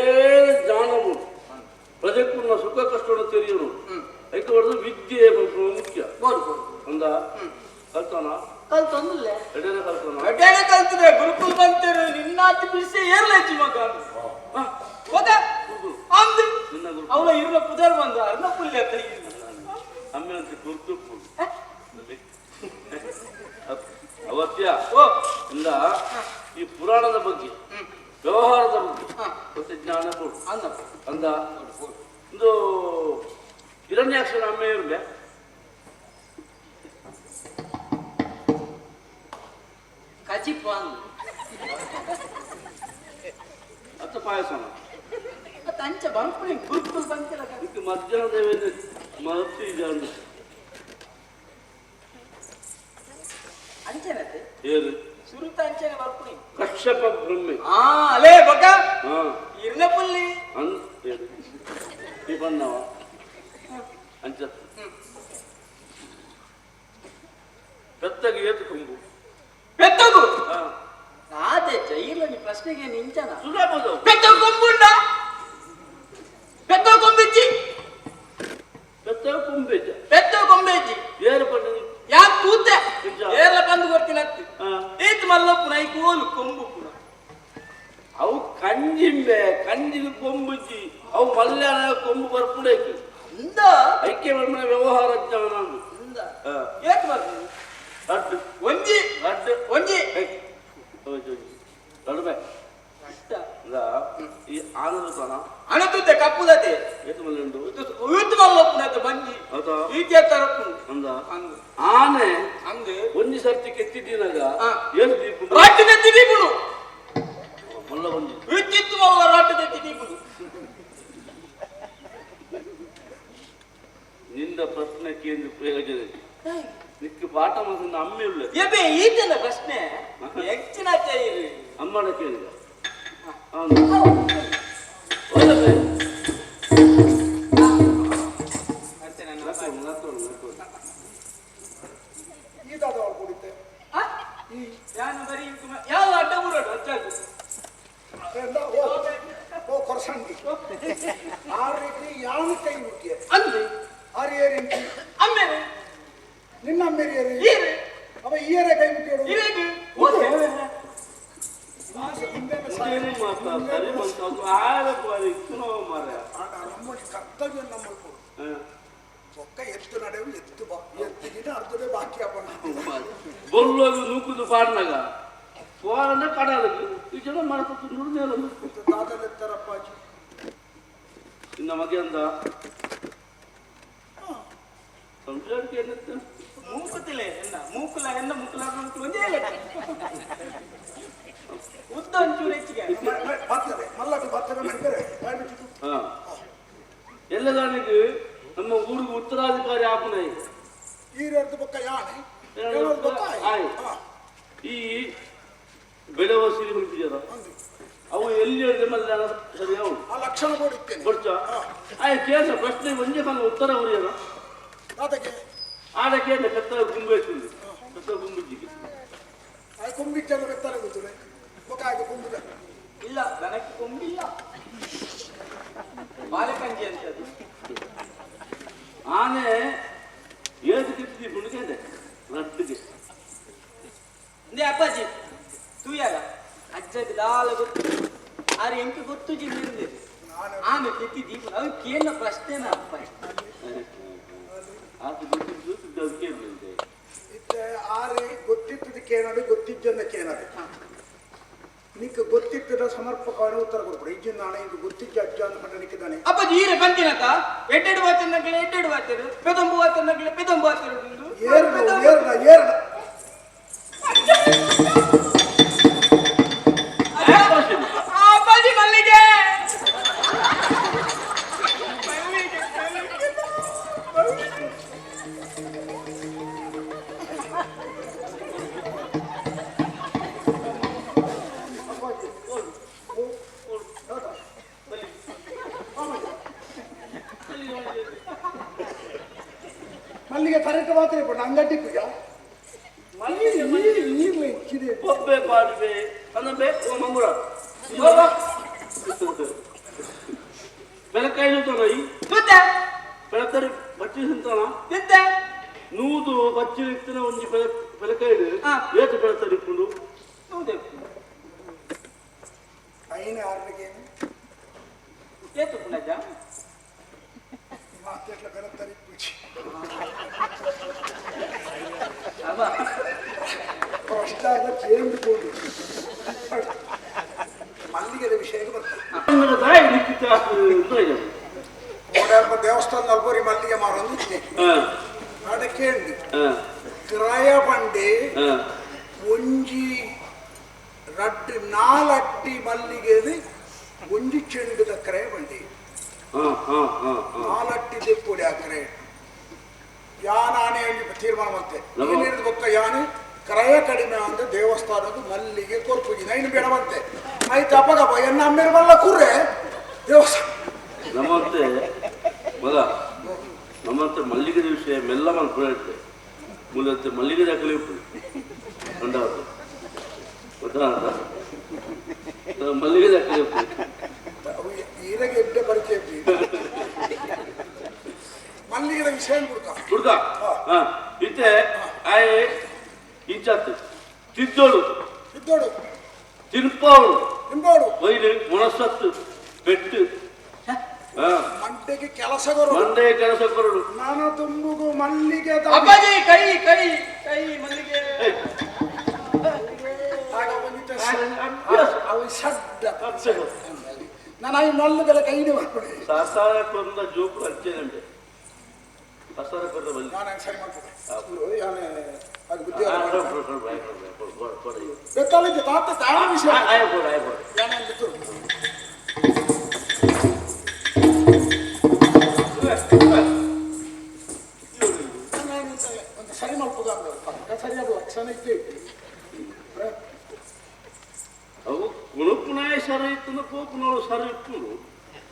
ಜ್ಞಾನವು ಪ್ರಜೆಕ್ಕುನ್ನ ಸುಖ ಕಷ್ಟವನ್ನು ತೆರೆಯನು ಐಕೆ ಹೊಡೆದು ವಿದ್ಯೆ ಮುಖ್ಯ ಅಂದ ಕಲ್ತಾನ ಕಲ್ತೊಂದಿಲ್ಲ ಎಡೆನೆ ಕಲ್ತಾನ ಎಡೆನೆ ಕಲ್ತದೆ ಗುರುಕುಲ್ ಬಂತೇರು ನಿನ್ನಾತಿ ಬಿಡಿಸಿ ಏರ್ಲೇಚಿ ಮಗ ಹೋದ ಅಂದು ನಿನ್ನ ಗುರು ಅವಳ ಇರುವ ಪುದರ್ ಬಂದು ಅರ್ಣ ಪುಲ್ಯ ಅಮ್ಮೆ ಅಂತ ಗುರುತು ಅವತ್ಯ ಇಂದ ಈ ಪುರಾಣದ ಬಗ್ಗೆ ವ್ಯವಹಾರದ ಬಗ್ಗೆ ಮತ್ತೆ ಜ್ಞಾನ ಕೊಡು ಅಂದ ಒಂದು ಹಿರಣ್ಯಾಕ್ಷನ ಅಮ್ಮೆ ಇರಲೆ ಕಜಿಪ್ಪ ಅತ್ತ ಪಾಯಸನ ಮತ್ತೆ ಅಂಚ ಬಂಪುಣಿ ಗುರುಕುಲ್ ಬಂತಿಲ್ಲ. ಇದಕ್ಕೆ ಮಧ್ಯಾಹ್ನದ ಮಹತ್ವ ಇದೆ ಅಂಚೆನತ್ತೆ ಏನು ಸುರುತ ಅಂಚೆನೆ ಬರ್ಪುಣಿ ಕಶ್ಯಪ ಬ್ರಹ್ಮೆ ಆ ಅಲೇ ಬಗ್ಗ ಹಾ ಇರ್ನ ಪುಲ್ಲಿ ಅನ್ ಏನು ಈ ಬಣ್ಣವ ಅಂಚ ಪೆತ್ತಗೆ ಏತು ಕೊಂಬು ಪೆತ್ತಗು ಹಾ ಆದೆ ಜೈಲ ನೀ ಪ್ರಶ್ನೆಗೆ ನಿಂಚನ ಸುಲಭದ ಪೆತ್ತ ಕೊಂಬುಂಡ ಪೆತ್ತ ಕೊಂಬಿಜ್ಜಿ ಪೆತ್ತ ಕೊಂಬೆಜ್ಜ ಪೆತ್ತ ಕೊಂಬೆಜ್ಜಿ ಏರು ಪಂಡ ಯಾ ತೂತೆ ನಿಜ. ಏರ್ಲ ಬಂದು ಕೊಡ್ತೀನಿ ಅತ್ತಿ ಹಾ ಏತ್ ಮಲ್ಲಪ್ಪು ನೈ ಕೋಲು ಕೊಂಬು ಪುನ ಅವು ಕಂಜಿಂಬೆ ಕಂಜಿಗೆ ಕೊಂಬುಜ್ಜಿ ಅವು ಮಲ್ಯಾಣ ಕೊಂಬು ಬರ್ಪುಡೇಕು ಅಂದ ಐಕ್ಯ ಬ್ರಹ್ಮನ ವ್ಯವಹಾರ ಜ್ಞಾನ ಅಂದು. ಅಂದ ಹಾ. ಏತ್ ಬರ್ತೀನಿ ಅಡ್ಡು ಒಂಜಿ ಅಡ್ಡು ಒಂಜಿ ನಡುವೆ ಅಷ್ಟ ಅಂದ ಈ ಆನಂದ ಅಣತುತ್ತೆ ಕಪ್ಪುದತೆ ಏತು ಮಲ್ಲ ಉಂಟು ಊತು ಮಲ್ಲಪ್ಪುನತೆ ಬಂಜಿ ಹೌದಾ ಈಚೆ ತರಪ್ಪು ಅಂದ ಅಂದು ಆನೆ ಅಂದು ಒಂಜಿ ಸರ್ತಿ ಕೆತ್ತಿದ್ದೀನಾಗ ಹಾ. ಏನು ದೀಪ ರಾಟಿ ತೆತ್ತಿ ದೀಪುಡು ಮಲ್ಲ ಒಂಜಿ ವಿದ್ಯುತ್ ಮಲ್ಲ ರಾಟಿ ತೆತ್ತಿ ದೀಪುಡು ನಿಂದ ಪ್ರಶ್ನೆ ಕೇಂದ್ರ ಪ್ರಯೋಜನ ಇಲ್ಲ. ನಿಕ್ಕ ಪಾಠ ಮಾತ್ರ ಅಮ್ಮೆ ಇಲ್ಲ ಎಬೆ ಈತನ ಪ್ರಶ್ನೆ ಹೆಚ್ಚಿನ ಚೈರು ಅಮ್ಮನ ಕೇಳಿದ ಅವನು ಒಳ್ಳೆ ಮತ್ತೆ ನನ್ನ ನಕ್ಕೊಂಡು ನಕ್ಕೊಂಡು ನಕ್ಕೊಂಡು ಈದಾದ ಅವಳು ಕುಡಿತೆ ಯಾನು ಬರೀ ಯಾವ ಅಡ್ಡ ಊರಡು ಅಚ್ಚಾಗು ಓ ಓ ಕೊರಸಂಡಿ ಆರಿಗೆ ಯಾವನ ಕೈ ಮುಟ್ಟಿಯ ಅಂದು ಆರು ಏರಿಂಟಿ ಅಮ್ಮೇನೆ ನಿನ್ನ ಅಮ್ಮೇರಿ ಈರೆ ಅವ ಈಯರೇ ಕೈ ಮುಟ್ಟಿಯೋಡು ಇರೇಗು ಓ ದೇವರೇ. ಏನು ಮಾತಾ ಸರಿ ಬಂತು ಅದು ಆಗ ಬಾರಿ ಚುನಾವ ಮಾರ್ರೆ ನಮ್ಮ ಕರ್ತವ್ಯ ನಮ್ಮ ಹಾ. ಒಕ್ಕ ಎತ್ತು ನಡೆವು ಎತ್ತು ಬಾ ಎತ್ತಿಗಿನ ಅರ್ಧವೇ ಬಾಕಿ ಅಪ್ಪನ ಬೊಲ್ಲೋಗಿ ನೂಕುದು ಪಾಡ್ನಾಗ ಫೋರನ್ನ ಕಡಲಕ್ಕೆ ಈ ಜನ ಮಾಡ್ಕೊತು ನುಡಿದೇಲ ತಾತಲೆತ್ತರಪ್ಪಾಜಿ ಇನ್ನು ಮಗೆ ಅಂದ ಸಂಸಾರಕ್ಕೆ ಏನಿತ್ತು ಮೂಕುತಿಲೆ ಎನ್ನ ಮೂಕುಲ ಎನ್ನ ಮುಕ್ಕುಲ ಮುಕ್ಕುಲ ಒಂದೇ ಲೆಕ್ಕ. ಉದ್ದ ಒಂಚೂರು ಹೆಚ್ಚಿಗೆ ಬರ್ತದೆ ಮಲ್ಲಟ್ಟು ಬರ್ತದೆ ಮಾಡಿದರೆ ಬಾಯಿ ಬಿಟ್ಟಿತು ಹಾ ಎಲ್ಲದಾನಿಗೆ ನಮ್ಮ ಊರಿಗೆ ಉತ್ತರಾಧಿಕಾರಿ ಆಪನ ಈಗ ಈರರ್ದು ಬೊಕ್ಕ ಯಾನೆ ಏಳರ್ದು ಬೊಕ್ಕ ಆಯ್. ಆಯ್. ಹಾ, ಈ ಬೆಳೆವ ಸಿರಿ ಹೊಂಟಿದಾರ ಅಂದು. ಅವು ಎಲ್ಲಿ ಹೇಳಿದ್ರೆ ಮಲ್ಲ ಸರಿ ಅವು ಆ ಲಕ್ಷಣ ನೋಡಿದ್ದೇನೆ ಗೊತ್ತಾ ಆಯ್ ಕೇಸ ಪ್ರಶ್ನೆ ಒಂದೇ ಕಾಲ ಉತ್ತರ ಉರಿಯಲ್ಲ ತಾತಗೆ ಆಡ ಕೇಳ ಕತ್ತ ಗುಂಬೆ ಇತ್ತು ಕತ್ತ ಗುಂಬಿಜ್ಜಿಗೆ ಆ ಕೊಂಬಿಟ್ಟೆಲ್ಲ ಬೆತ್ತಲೆ ಗೊತ್ತಿದೆ ಬೊಕ್ಕ ಆಯ್ತು ಕೊಂಬುದ ಇಲ್ಲ ದನಕ್ಕೆ ಕೊಂಬಿಲ್ಲ ಬಾಲಕಂಜಿ ಅಂತದ್ದು ಆನೆ ಏದು ಕಿತ್ತಿ ಗುಂಡಿಗೆ ರಟ್ಟಿಗೆ ಅಂದೆ ಅಪ್ಪಾಜಿ ತೂಯಲ್ಲ ಅಜ್ಜಗೆ ದಾಲ ಗೊತ್ತು ಆರೆ ಎಂಕ ಗೊತ್ತು ಜಿಂದೆ ಆమె ಕೆತ್ತಿ ದೀಪ ಅವು ಕೇಳ ಪ್ರಶ್ನೆನ ಅಪ್ಪಾಜಿ ಆತ ಗೊತ್ತಿದ್ದು ಅದು ಕೇಳಿದೆ ಇತ್ತೆ ಆರೆ ಗೊತ್ತಿತ್ತದ ಕೇನಡು ಗೊತ್ತಿಜ್ಜಂದ ಕೇನಡು ನಿಕ್ ಗೊತ್ತಿತ್ತದ ಸಮರ್ಪಕವಾದ ಉತ್ತರ ಕೊಡ್ಬಿಡು ಇಜ್ಜಿನ ನಾಳೆ ಇಂಕ್ ಗೊತ್ತಿಜ್ಜ ಅಜ್ಜ ಅಂತ ಪಂಡ ನಿಕ್ಕಿದ್ದಾನೆ ಅಪ್ಪಾಜಿ ಈರೆ ಬಂದಿನತ ಎಡ್ಡೆಡು ವಾತನಗ್ಲೆ ಎಡ್ಡೆಡು ವಾತರು ಪೆದಂಬು ವಾತನಗ್ಲೆ ಪೆದಂಬು ವಾತರು ಏರ್ಡ ಏರ್ಡ ಏರ್ಡ ಅಪ್ಪಾಜಿ ಮಲ್ಲಿಗೆ ಮಲ್ಲಿಗೆ ತರಕ ಮಾತ್ರ ಪಂಡ ಅಂಗಡಿ ಪೂಜಾ ಮಲ್ಲಿಗೆ ಈರ್ಲೆ ಇಚ್ಚಿದೆ ಬೊಬ್ಬೆ ಪಾಡುವೆ ಅಂದ್ರೆ ಓ ಮಂಗುರ ಪೆಲಕಾಯಿ ತೋನ ಈ ತುದ್ದೆ ಪೆಲತರಿ ಬಚ್ಚಿ ತಿಂತಾನ ತಿಂತೆ ನೂದು ಬಚ್ಚಿ ಇತ್ತಿನ ಒಂಜಿ ಪೆಲ ಪೆಲಕಾಯಿ ಏತು ಪೆಲತರಿ ಇಪ್ಪುಂಡು ನೂದೆ ಐನ ಆರ್ನಿಗೆ ಏತು ಪುಂಡಜ್ಜ ಮಾತೆಟ್ಲ ಪೆಲತರಿ ಪೂಜಿ ಅವ ಪ್ರಶ್ನಾದ ಕೇಂದ್ರಕೊಂಡು ಮಲ್ಲಿಗೆದ ವಿಷಯಕ್ಕೆ ಬರ್ತದೆ ತಾಯಿ ನಿಕ್ಕಿತ ಓಡಾಡುವ ದೇವಸ್ಥಾನ ನಲ್ಬೋರಿ ಮಲ್ಲಿಗೆ ಮಾರೋದು ಅದಕ್ಕೆ ಕ್ರಯ ಬಂಡೆ ಒಂಜಿ ರಡ್ಡು ನಾಲಟ್ಟಿ ಮಲ್ಲಿಗೆದು ಒಂಜಿ ಚೆಂಡುದ ಕ್ರಯ ಬಂಡೆ ನಾಲಟ್ಟಿ ದೆಪ್ಪುಡಿ ಆ ಕ್ರಯ ಯಾನಾನೇ ತೀರ್ಮಾನ ಮತ್ತೆ ಏನಿರೋದು ಬೊಕ್ಕ ಯಾನು ಕ್ರಯ ಕಡಿಮೆ ಅಂದ್ರೆ ದೇವಸ್ಥಾನದ ಮಲ್ಲಿಗೆ ಕೊರ್ಪುಜಿ ನೈನು ಬೇಡ ಬಂತೆ ಆಯ್ತು ಅಪ್ಪಗಪ್ಪ ಎನ್ನ ಅಮ್ಮೇರು ಮಲ್ಲ ಕುರ್ರೆ ದೇವಸ್ಥಾನ ನಮ್ಮಂತೆ ಮಗ ನಮ್ಮಂತೆ ಮಲ್ಲಿಗೆ ವಿಷಯ ಮೆಲ್ಲ ಮಲ್ಪುತ್ತೆ ಮೂಲಂತೆ ಮಲ್ಲಿಗೆ ದಾಖಲೆ ಉಂಡಾவது ಗೊತ್ತಾ ಮಲ್ಲಿಗೆ ದಾಖಲೆ ಈರಗೆ ಎಡ್ಡೆ ಪರಿಚಯ ಮಲ್ಲಿಗೆದ ವಿಷಯ ಹುಡುಕ ಹುಡುಗ ಇತ್ತೆ ಆಯೆ ಇಂಚಾತು ತಿದ್ದೋಡು ತಿದ್ದೋಡು ತಿನ್ಪಾವಳು ತಿನ್ಪಾವಳು ವೈರು ಮೊಣಸತ್ತು ಪೆಟ್ಟು ಮಂಡೆಗೆ ಕೆಲಸ ಕೊರು ಮಂಡೆ ಕೆಲಸ ಕೊರಡು ನಾನ ತುಂಬುಗು ಮಲ್ಲಿಗೆ ಅಪ್ಪಾಜಿ ಕೈ ಕೈ ಕೈ ಮಲ್ಲಿಗೆ ನಾನು ಈ ಮಲ್ಲುಗಳ ಕೈನೇ ಮಾಡ್ಕೊಡಿ ಸಾಸಾರ ಕೊಂದ ಜೋಕು ಅಚ್ಚೇನಂಡೆ ಸಾಸಾರ ಕೊಂದ ಬಲ್ಲಿ ನಾನು ಸರಿ ಮಾಡ್ಕೊಡೆ ಅದು ಬುದ್ಧಿ ಬೇಕಾದ್ರೆ ತಾತ ತಾಳ ವಿಷಯ ಆಯ್ ಕೊಡು ಆಯ್ ಕೊಡು ಒಂದು ಸರಿ ಮಾಡ್ಬೋದು ಸರಿಯಾದ ಲಕ್ಷಣ ಇತ್ತು ಅವು ಕುಣುಪುನಾಯ ಸರಿ ಇತ್ತು ಪೋಪುನೋಳು ಸರಿ ಇತ್ತು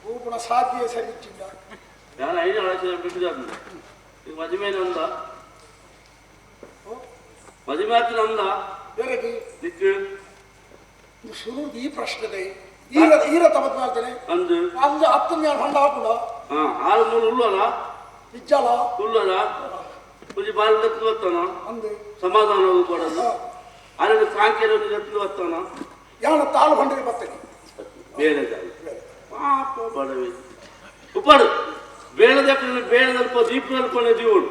ಪೋಪುನ ಸಾಧ್ಯ ಸರಿ ಇಚ್ಚಿಂದ ನಾನು ಐದು ಆಲೋಚನೆ ಬಿಟ್ಟಿದ್ದಾನೆ ಈಗ ಮದುವೆ ನಂದ ಮದುವೆ ಆತ ನಂದ ಬೇರೆಗೆ ದಿಕ್ಕು ಶುರು ಈ ಪ್ರಶ್ನೆ ಈರ ಈರ ತಮತ್ ಮಾಡ್ತೇನೆ ಅಂದು ಅಂದು ಹತ್ತು ನಾನು ಹೊಂಡ ಹಾಕುಣ ಆರು ಮೂರು ಉಳ್ಳಲ್ಲ ಇಜ್ಜಲ ಉಳ್ಳಲ್ಲ ಒಂಜಿ ಬಾಲ್ ಎತ್ತು ಬರ್ತಾನ ಅಂದು ಸಮಾಧಾನ ಕೊಡೋದು ಆರೋಗ್ಯ ಸಾಂಖ್ಯರು ಎತ್ತು ಬರ್ತಾನ ಯಾಣ ತಾಳು ಹೊಂಡ್ರಿ ಬರ್ತೇನೆ ಬೇರೆ ಪಾಪ ಬಡವೆ ಉಪ್ಪಾಡು ಬೇಡದ ಬೇಡದಲ್ಪ ದೀಪದಲ್ಪ ಜೀವಡು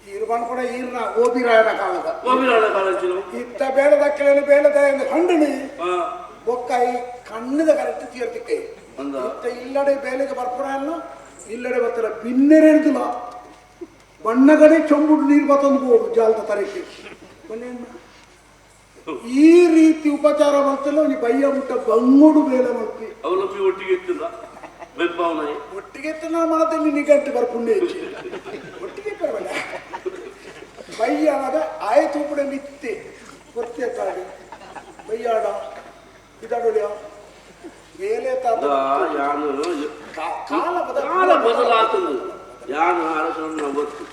ಈರ್ಬಾಣ್ ಕೂಡ ಈರ್ನ ಓಬಿರಾಯನ ಕಾಲದ ಓಬಿರಾಯನ ಕಾಲದ ಇತ್ತ ಬೇಡದಕ್ಕಲೇನು ಬೇಡದ ಎಂದು ಹಂಡಣಿ ಬೊಕ್ಕಾಯಿ ಕಣ್ಣದ ಕರೆಕ್ಟ್ ತೀರ್ತಿಕ್ಕೆ ಇತ್ತ ಇಲ್ಲಡೆ ಬೇಲೆಗೆ ಬರ್ಪುರ ಇಲ್ಲಡೆ ಬರ್ತಾರ ಬಿನ್ನೆರೆಡ್ದಿಲ್ಲ ಬಣ್ಣಗಡೆ ಚೊಂಬುಡು ನೀರು ಬತ್ತೊಂದು ಬೋಡು ಜಾಲದ ತರಕ್ಕೆ ಈ ರೀತಿ ಉಪಚಾರ ಮಾಡ್ತಿಲ್ಲ ನೀ ಬಯ್ಯ ಮುಟ್ಟ ಬಂಗುಡು ಬೇಲೆ ಮಾಡ್ತಿ ಅವಲಂಬಿ ಒಟ್ಟಿಗೆ ಇತ್ತಿಲ್ಲ ಬೆಂಬಾವನೆ ಒಟ್ಟಿಗೆ ಎತ್ತಿನ ಮನದಲ್ಲಿ ನಿಗಂಟು ಬರ್ಪುಣ್ಯ ಹೆಚ್ಚು ಒಟ್ಟಿಗೆ ಪರವಲ್ಲ ಬಯ್ಯಾದ ಆಯ್ತು ಕೂಡ ಮಿತ್ತೆ ಗೊತ್ತೇ ತಾಡಿ ಬಯ್ಯಾಡ ಇದಾಡೋಳಿಯ ಬೇಲೆ ತಾತ ಯಾನು ಕಾಲ ಕಾಲ ಬದಲಾತನು ಯಾನು ಅರಸನ ಗೊತ್ತು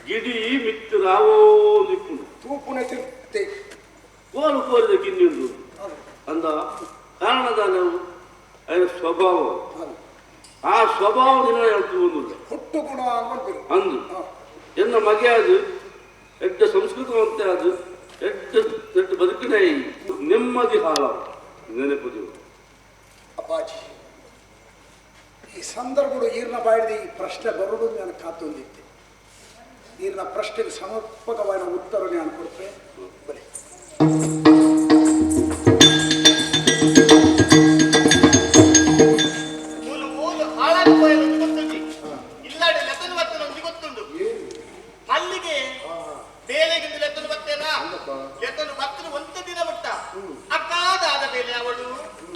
ಗಿಡಿ ಮಿತ್ತು ರಾವೋ ನಿಪ್ಪುನು ತೂಪುನ ತಿರ್ತೆ ಕೋಲು ಕೋರಿದ ಗಿನ್ನಿಂದು ಅಂದ ಕಾರಣದಾನವು ಅದರ ಸ್ವಭಾವ ಆ ಸ್ವಭಾವ ದಿನ ಹೇಳ್ತು ಹುಟ್ಟು ಗುಣ ಅಂದು ಎನ್ನ ಮಗೆ ಅದು ಎಡ್ಡ ಸಂಸ್ಕೃತವಂತೆ ಅದು ಎಡ್ಡ ಎಡ್ಡ ಬದುಕಿನ ನೆಮ್ಮದಿ ಹಾಲ ನೆನಪುದಿವು ಅಪ್ಪಾಜಿ ಈ ಸಂದರ್ಭಗಳು ಈರ್ನ ಬಾಯಿದ ಈ ಪ್ರಶ್ನೆ ಬರುವುದು ನಾನು ಕಾತೊಂದಿದ್ದೆ ಈರ್ನ ಪ್ರಶ್ನೆಗೆ ಸಮರ್ಪಕವಾದ ಉತ್ತರ ನಾನು ಕೊಡ್ತೇನೆ ಬರೀ ಮಲ್ಲಿಗೆ ಬೇಲೆಗಿಂದು ಲೆತ್ತನು ಬತ್ತೇನಾ ಲೆತ್ತನು ಬತ್ತನು ಒಂದು ದಿನ ಮುಟ್ಟ ಅಕ್ಕಾದಾದ ಬೇಲೆ ಅವಳು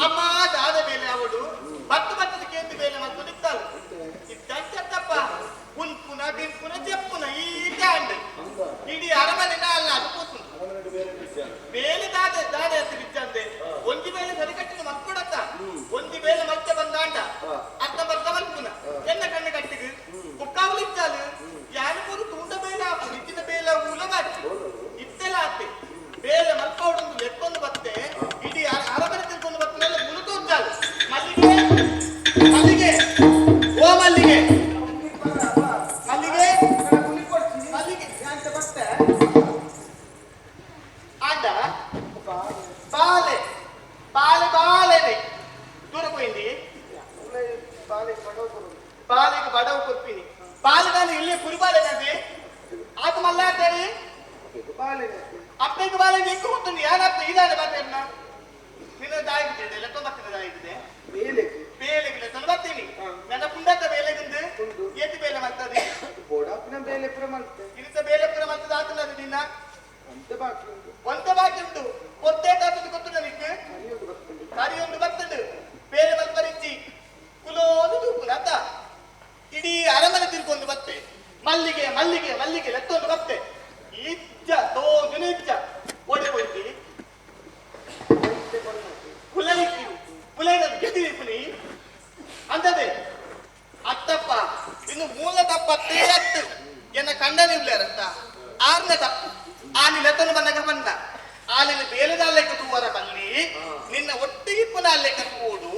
ಅಮ್ಮಾದಾದ ಬೇಲೆ ಅವಳು ಬತ್ತು ಬತ್ತದ ಕೇಂದ್ರ ಬೇಲೆ ಮತ್ತು ನಿತ್ತಾಳು ಇದ್ದಂತಪ್ಪ ಉನ್ಪುನ ಬಿಂಪುನ ಜಪ್ಪುನ ಈ ದಾಂಡ್ ಇಡೀ ಅರಮನೆ ಅಲ್ಲ ಅದು ಕೂತು ಬೇಲೆ ದಾದೆ ದಾದೆ ಅಂತ ಬಿಚ್ಚಂದೆ ಒಂದು ಬೇಲೆ ಸರಿಕಟ್ಟಿನ ಮಕ್ಕಳತ್ತ ಒಂದು ಬೇಲೆ ಮತ್ತೆ ಬಂದಾಂಡ ಅರ್ಧ ಬರ್ಧ ಮಲ್ಪುನ ಎನ್ನ ಕಣ್ಣು ಕಟ್ಟಿಗೆ ಬುಕ್ಕಾವಲಿಚ್ಚಾಲು ಯಾರು ತೂಂಡ ಬೇಲೆ ಆಪು ಇತ್ತಿನ ಬೇಲೆ ಊಲ ಮಾಡಿ ಇತ್ತೆಲ್ಲ ಆತೆ ಅಪ್ಪಗೆ ಬಾಲೆ ಎಂಕು ಗೊತ್ತುಂಡು ಯಾರಪ್ಪ ಇದಾನೆ ಬಾತೆರ್ನ ನಿನ್ನ ದಾಯಿಗಿದೆ ಲೆತ್ತೊಂದು ಬತ್ತಿನ ದಾಯಿಗಿದೆ ಬೇಲೆಗೆ ಲೆತ್ತೊಂದು ಬರ್ತೀನಿ ನನ್ನ ಪುಂಡತ್ತ ಬೇಲೆಗುಂದು ಏತಿ ಬೇಲೆ ಮಾಡ್ತದೆ ಬೇಲೆ ಪೂರ ಮಾಡ್ತೆ ಇರಿತ ಬೇಲೆ ಪೂರ ಮಾಡ್ತದೆ ಆತನದು ನಿನ್ನ ಒಂತೆ ಬಾಕಿ ಉಂಟು ಒಂತೆ ಬಾಕಿ ಉಂಟು ಕೊತ್ತೇ ತಾತದ್ದು ಗೊತ್ತು ನನಗೆ ಕರಿಯೊಂದು ಬರ್ತದೆ ಬೇರೆ ಮಲ್ಪರಿಚ್ಚಿ ಕುಲೋದು ತೂಪುನ ಅತ್ತ ಇಡೀ ಅರಮನೆ ತಿರ್ಕೊಂಡು ಬತ್ತೆ ಮಲ್ಲಿಗೆ ಮಲ್ಲಿಗೆ ಮಲ್ಲಿಗೆ ಲೆತ್ತೊಂದು ಬತ್ತೆ ಇಜ್ಜ ತೋಜುನ ಇಜ್ಜ ಓಡಿ ಹೋಯ್ತಿ ಕುಲೈತಿ ಕುಲೈದ ಗೆದಿ ಪುನಿ ಅಂತದೆ ಅತ್ತಪ್ಪ ಇನ್ನು ಮೂಲ ತಪ್ಪ ಅತ್ತು ಎನ್ನ ಕಂಡನಿರ್ಲೇರಂತ ಆರನೇ ತಪ್ಪು ಆನಿ ಲೆತ್ತನು ಬಂದಾಗ ಬಂದ ಆಲಿನ ಬೇಲೆದ ತೂವರ ಬಲ್ಲಿ ನಿನ್ನ ಒಟ್ಟಿಗೆ ಪುನಃ ಅಲ್ಲೆಕ್ಕ ತೂಡು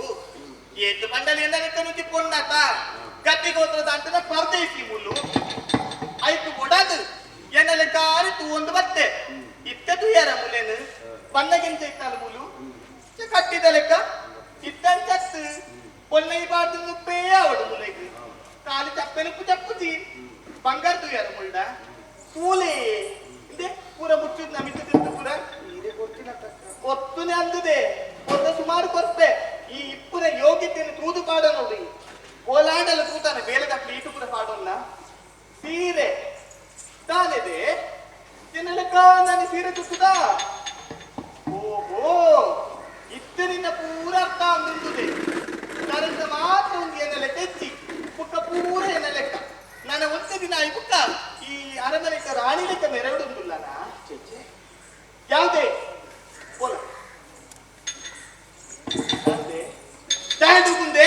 ಏತು ಬಂಡಲಿ ಎನ್ನ ಲೆಕ್ಕ ಪೊಣ್ಣಾತ ಗಟ್ಟಿ ಗೋತ್ರದ ಅಂತದ ಪರದೇಶಿ ಮುಲ್ಲು ಆಯ್ತು ಒಡದು ಎನ್ನ ಲೆಕ್ಕ ಆರಿ ತೂ ಒಂದು ಬತ್ತೆ ಇತ್ತ ತುಯ್ಯಾರ ಮುಲೇನು ಬನ್ನಗಿಂತ ಇತ್ತಲ್ಲ ಮುಲು ಕಟ್ಟಿದ ಲೆಕ್ಕ ಇತ್ತಂಚತ್ತು పొన్నై బాటు ముప్పే ఆవడు ములైకు కాలి చప్పెనుప్పు చప్పుచి బంగారు తుయ్యారు ముల్డ తూలే ఇందే ಪೂರ ಮುಚ್ಚುದು ನಮಿತು ತಿಂದು ಪೂರ ಒತ್ತುನೆ ಅಂದುದೆ ಕೊರ್ದ ಸುಮಾರು ಕೊರ್ಪೆ ಈ ಇಪ್ಪುನ ಯೋಗ್ಯತೆಯನ್ನು ತೂದು ಪಾಡ ನೋಡಿ ಓಲಾಂಡಲ ತೂತಾನೆ ಬೇಲೆದ ಪ್ಲೀಟು ಪೂರ ಪಾಡೋಲ್ಲ ಸೀರೆ ತಾನಿದೆ ತಿನ್ನಲೆಕ್ಕ ನಾನು ಸೀರೆ ತುತ್ತುದಾ ಓಹೋ ಇತ್ತನಿಂದ ಪೂರ ಅರ್ಥ ಅಂದುದೆ ಕರೆಂಟ್ ಮಾತ್ರ ಒಂದು ಎನ್ನ ಲೆಕ್ಕ ಹೆಚ್ಚಿ ಪುಕ್ಕ ಪೂರ ಎನ್ನ ಲೆಕ್ಕ ನನ್ನ ಒಂದು ದಿನ ಆಯಿ ಪುಕ್ಕ ಈ ಅರಮನೆ ರಾಣಿ ಲೆಕ್ಕ ಮೆರವಡು ಉಂಟುಲ್ಲನ ಯಾವುದೇ ಬೋಲ ಮುಂದೆ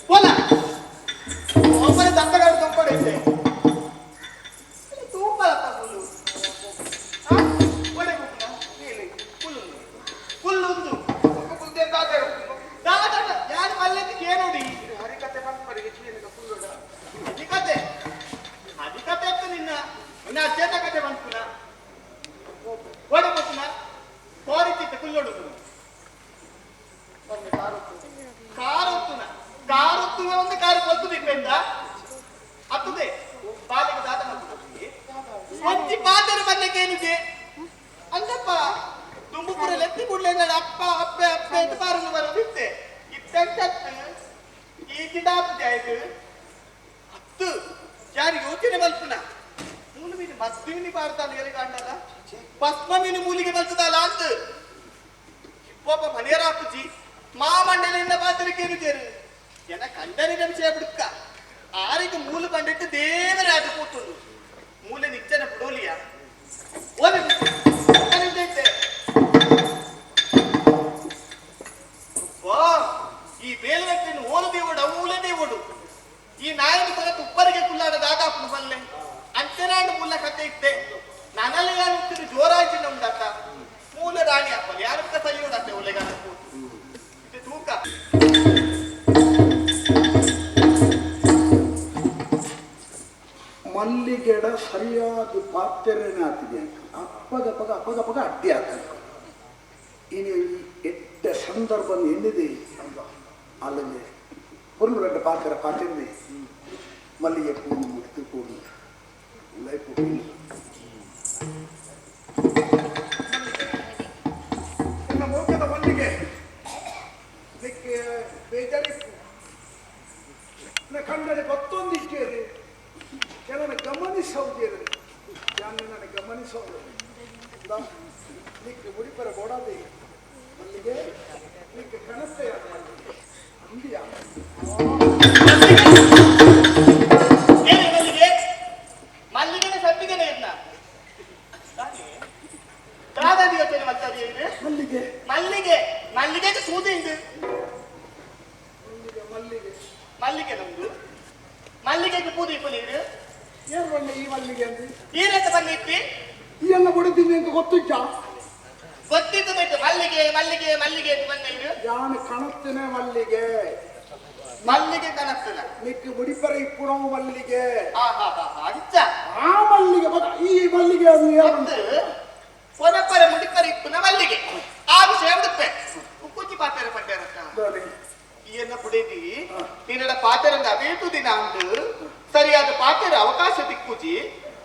ಬೋಲ ಒಬ್ಬನೇ ದತ್ತಗಾಡು ತೊಂಕೊಡೈತೆ ತೂಪಲಪ್ಪ ಮುಲ್ಲು ಒಡೆ ಕುಲ್ಲುಂದು ಕುಲ್ಲುಂದು ದಾದ ಯಾರು ಮಲ್ಲೆದ್ದು ಕೇಳೋಡಿ ಹರಿಕತೆ ಪಂಪರಿಗೆ ಚೀಲದ ಕುಲ್ಲುಡ ಅಧಿಕತೆ ಅಧಿಕತೆ ಅತ್ತ ನಿನ್ನ ನಿನ್ನ ಅಜ್ಜನ ಕತೆ ಬಂತುನ ಓಡೆ ಪುನ ಕೋರಿಚಿತ್ತ ಕುಲ್ಲೋಡು ಕಾರೊತ್ತುನ ಕಾರೊತ್ತುನ ಒಂದು ಕಾರು ಕೊಲ್ತು ದಿಕ್ಕೆಂದ ಅತ್ತದೆ ಬಾಲಿಗೆ ದಾದ ಮಾಡ್ತು ಒಂಜಿ ಪಾತೆರ ಬನ್ನಕೇನುಜೆ ಅಂದಪ್ಪ ತುಂಬುಪುರ ಲೆತ್ತಿ ಕೂಡ್ಲೆ ಅಪ್ಪ ಅಪ್ಪೆ ಅಪ್ಪೆ ಅಂತ ಪಾರನ್ನು ಬರೋದಿತ್ತೆ ಇತ್ತಂತತ್ತು ಈ ಗಿಡಾಪು ಜಾಯ್ತು ಹತ್ತು ಯಾರು ಯೋಚನೆ ಮಲ್ಪುನ ಮೂಲು ಮೀನು ಮದ್ದು ಬಾರ್ತಾನ ಎಲ್ಲಿಗಾಂಡಲ್ಲ ಭಸ್ಮ ಮೀನು ಮೂಲಿಗೆ ಬಲ್ತದಲ್ಲ ಅಂತ ಒಬ್ಬ ಮನೆಯರಾಪುಜಿ ಮಾಮಂಡಲಿಂದ ಪಾತ್ರಕ್ಕೇನು ചേರು ಎನ ಕಂಡನಿನ ವಿಷಯ ಬಿಡುಕ್ಕ ಆರಿಗೆ ಮೂಲು ಬಂಡಿಟ್ಟು ದೇವರಾದ ಕೂತುಂಡು ಮೂಲೆ ನಿಚ್ಚನ ಬಿಡೋಲಿಯ ಓಲೆ ಈ ಬೇಲವೆಟ್ಟಿನ ಓಲು ದೇವುಡು ಅವೂಲೆ ದೇವುಡು ಈ ನಾಯಿನ ಕೊರ ತುಪ್ಪರಿಗೆ ಕುಲ್ಲಾಡ ದಾದಾಪುನ ಬಲ್ಲೆ ಅಂಚನಾಂಡು ಮುಲ್ಲ ಕತೆ ಇತ್ತೆ ನನ್ನಲ್ಲಿ ಯಾರು ಜೋರಾಯ್ತು ನಮ್ದತ್ತ ಮೂಲ ರಾಣಿ ಅಪ್ಪಲ್ ಯಾರು ಸೈಯೋಡತ್ತೆ ಒಳ್ಳೆಗಾಲ ಇದು ತೂಕ ಮಲ್ಲಿಗೆಡ ಸರಿಯಾದ ಪಾತ್ರೆನೇ ಆತಿದೆ ಅಪ್ಪಗಪ್ಪಗ ಅಪ್ಪಗಪ್ಪಗ ಅಡ್ಡಿ ಆಗ್ತದೆ ಇನ್ನು ಈ ಎಟ್ಟ ಸಂದರ್ಭ ಎನ್ನಿದೆ ಅಲ್ಲದೆ பொருள் ரெண்டு ಪಾತ್ರೆ ಪಾತ್ರೆ ಮಲ್ಲಿಗೆ ಪೂ ಮುಗಿತು ಕೂಡು ಉಳೈಪು ನನ್ನ ಮೋಕದ ಮಲ್ಲಿಗೆ ಇದಕ್ಕೆ ಬೇಜಾರಿತ್ತು ನನ್ನ ಕಂಡರೆ ಗೊತ್ತೊಂದಿಕ್ಕೇರಿ ಕೆಲವನ್ನ ಗಮನಿಸೋದೇರಿ ನನ್ನ ಗಮನಿಸೋದು ನಿಕ್ಕೆ ಮುಡಿಪರ ಗೋಡಾದೆ ಮಲ್ಲಿಗೆ ನಿಕ್ಕೆ ಕನಸೆ ಮಲ್ಲಿಗೆ ಅಂದಿಯ ಏನೇ ಮಲ್ಲಿಗೆ ಮಲ್ಲಿಗೆನ ಸತ್ತಿಗೆನೆ ಇರ್ನ ದಾದಾದಿ ಯೋಚನೆ ಮಾಡ್ತಾರೆ ಇದು ಮಲ್ಲಿಗೆ ಮಲ್ಲಿಗೆ ಮಲ್ಲಿಗೆಗೆ ಸೂದಿ ಇದು ಮಲ್ಲಿಗೆ ಮಲ್ಲಿಗೆ ಮಲ್ಲಿಗೆ ನಮ್ದು ಮಲ್ಲಿಗೆಗೆ ಪೂದಿ ನೀರು ಏನು ಬಣ್ಣ ಈ ಮಲ್ಲಿಗೆ ಅಂದ್ರೆ ಈ ರೇತ ಬಂದಿತ್ತಿ ಈ ಎಲ್ಲ ಬಡಿದ್ದೀನಿ ಅಂತ ಗೊತ್ತಿಚ್ಚ ಗೊತ್ತಿದ್ದು ಬೇಕು ಮಲ್ಲಿಗೆ ಮಲ್ಲಿಗೆ ಮಲ್ಲಿಗೆ ಅಂತ ಬಂದ ಇದು ಯಾನು ಕಣತ್ತೇನೆ ಮಲ್ಲಿಗೆ ಮಲ್ಲಿಗೆ ಕನಸ್ತದ ನಿಕ್ಕೆ ಮುಡಿಪರ ಇಪ್ಪುಣವು ಮಲ್ಲಿಗೆ ಆ ಹಾ ಹಾ ಹಾ ಅಂಚ ಆ ಮಲ್ಲಿಗೆ ಬದ ಈ ಮಲ್ಲಿಗೆ ಅದು ಏನು ಒಂದು ಪೊನಪರ ಮುಡಿಪರ ಇಪ್ಪುನ ಮಲ್ಲಿಗೆ ಆ ವಿಷಯ ಉಡುಪೆ ಉಕ್ಕುಂಚಿ ಪಾತೆರ ಪಡ್ಡಾರಕ್ಕ ಈ ಎನ್ನ ಪುಡೇದಿ ನಿನ್ನಡ ಪಾತೆರಂದ ಅವೇತು ದಿನ ಉಂಟು ಸರಿಯಾದ ಪಾತೆರ ಅವಕಾಶ ದಿಕ್ಕುಜಿ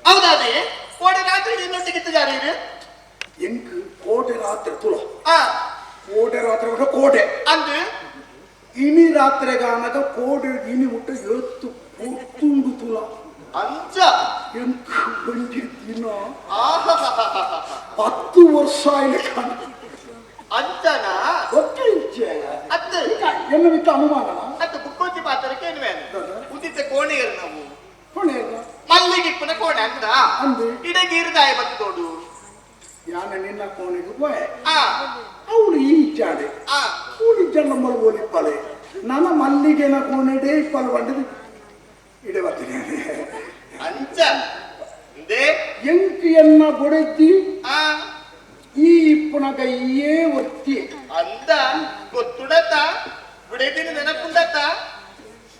ಹೌದಾದೆ ಕೋಡೆ ರಾತ್ರಿ ನಿನ್ನೊಟ್ಟಿಗೆ ಇತ್ತಿದ್ದಾರೆ ಎಂಕ್ ಕೋಟೆ ರಾತ್ರಿ ತುಳ. ಆ. ಕೋಟೆ ರಾತ್ರಿ ಬಿಟ್ಟ ಕೋಟೆ. ಅಂದು. ಇನಿ ರಾತ್ರೆಗಾನಗ ಕೋಡೆ ಇನಿ ಮುಟ್ಟ ಏತ್ತು ಪೊರ್ತುಂಡು ತುಲ. ಅಂಚ. ಎಂಕ್ ಒಂಜಿ ದಿನ ಆಹಾಹಾಹಾಹಾ. 10 ವರ್ಷ ಆಯ್ಲೆ ಕಾಣ. ಅಂಚನಾ? ಗೊತ್ತೇ ಇಜ್ಜೆ. ಅತ್ತೆ. ಎನ್ನ ಮಿತ್ತ ಅನುಮಾನನ? ಅತ್ತೆ ಬುಕ್ಕೋಜಿ ಪಾತ್ರಕ್ಕೆ ಏನು ಉದಿತ ಕೋಣೆಯರು ನಾವು. ಕೋಣೆ? ಮಲ್ಲಿಗೆ ಇಪ್ಪನ ಕೋಣೆ ಅಂತ. ಅಂದು. ಇಡಗೀರ್ದಾಯ ಬತ್ತು ತೋಡು. ಯಾನ ನಿನ್ನ ಕೋಣೆಗೆ ಪೋಯೆ. ಆ. ಅವಳು ಈ ಇಚ್ಚಾಡೆ. ಆ. ಅವಳು ಇಜ್ಜಾಡ ನಮ್ಮಲ್ಲಿ ಓಲಿಪ್ಪಲೆ ನನ್ನ ಮಲ್ಲಿಗೆನ ಕೋಣೆಡೇ ಇಪ್ಪಲು ಬಂಡದು ಇಡೆ ಬರ್ತೀನಿ. ಅಂಚ ಇಂದೇ. ಎಂಕ್ ಎನ್ನ ಬೊಡೆದ್ದಿ. ಆ. ಈ ಇಪ್ಪುನಗ ಈಯೇ ಒತ್ತಿ. ಅಂದ ಗೊತ್ತುಡತ ಬಿಡೆದಿನ ನೆನಪುಂಡತ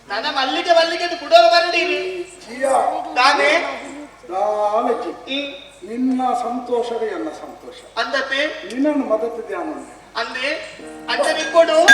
ನನ್ನ ಮಲ್ಲಿಗೆ ಮಲ್ಲಿಗೆ ಕುಡೋರು ಬರಡೀರಿ. ಜಿಯಾ. ತಾನೇ. ದಾಲಜಿ. ಹ್ಮ್. ನಿನ್ನ ಸಂತೋಷವೇ ಎನ್ನ ಸಂತೋಷ. ಅಂದತೆ. ನಿನ್ನನ್ನು ಮದತು ಧ್ಯಾನ. ಅಂದೆ ಅಂಚ ನಿಕ್ಕೊಡು.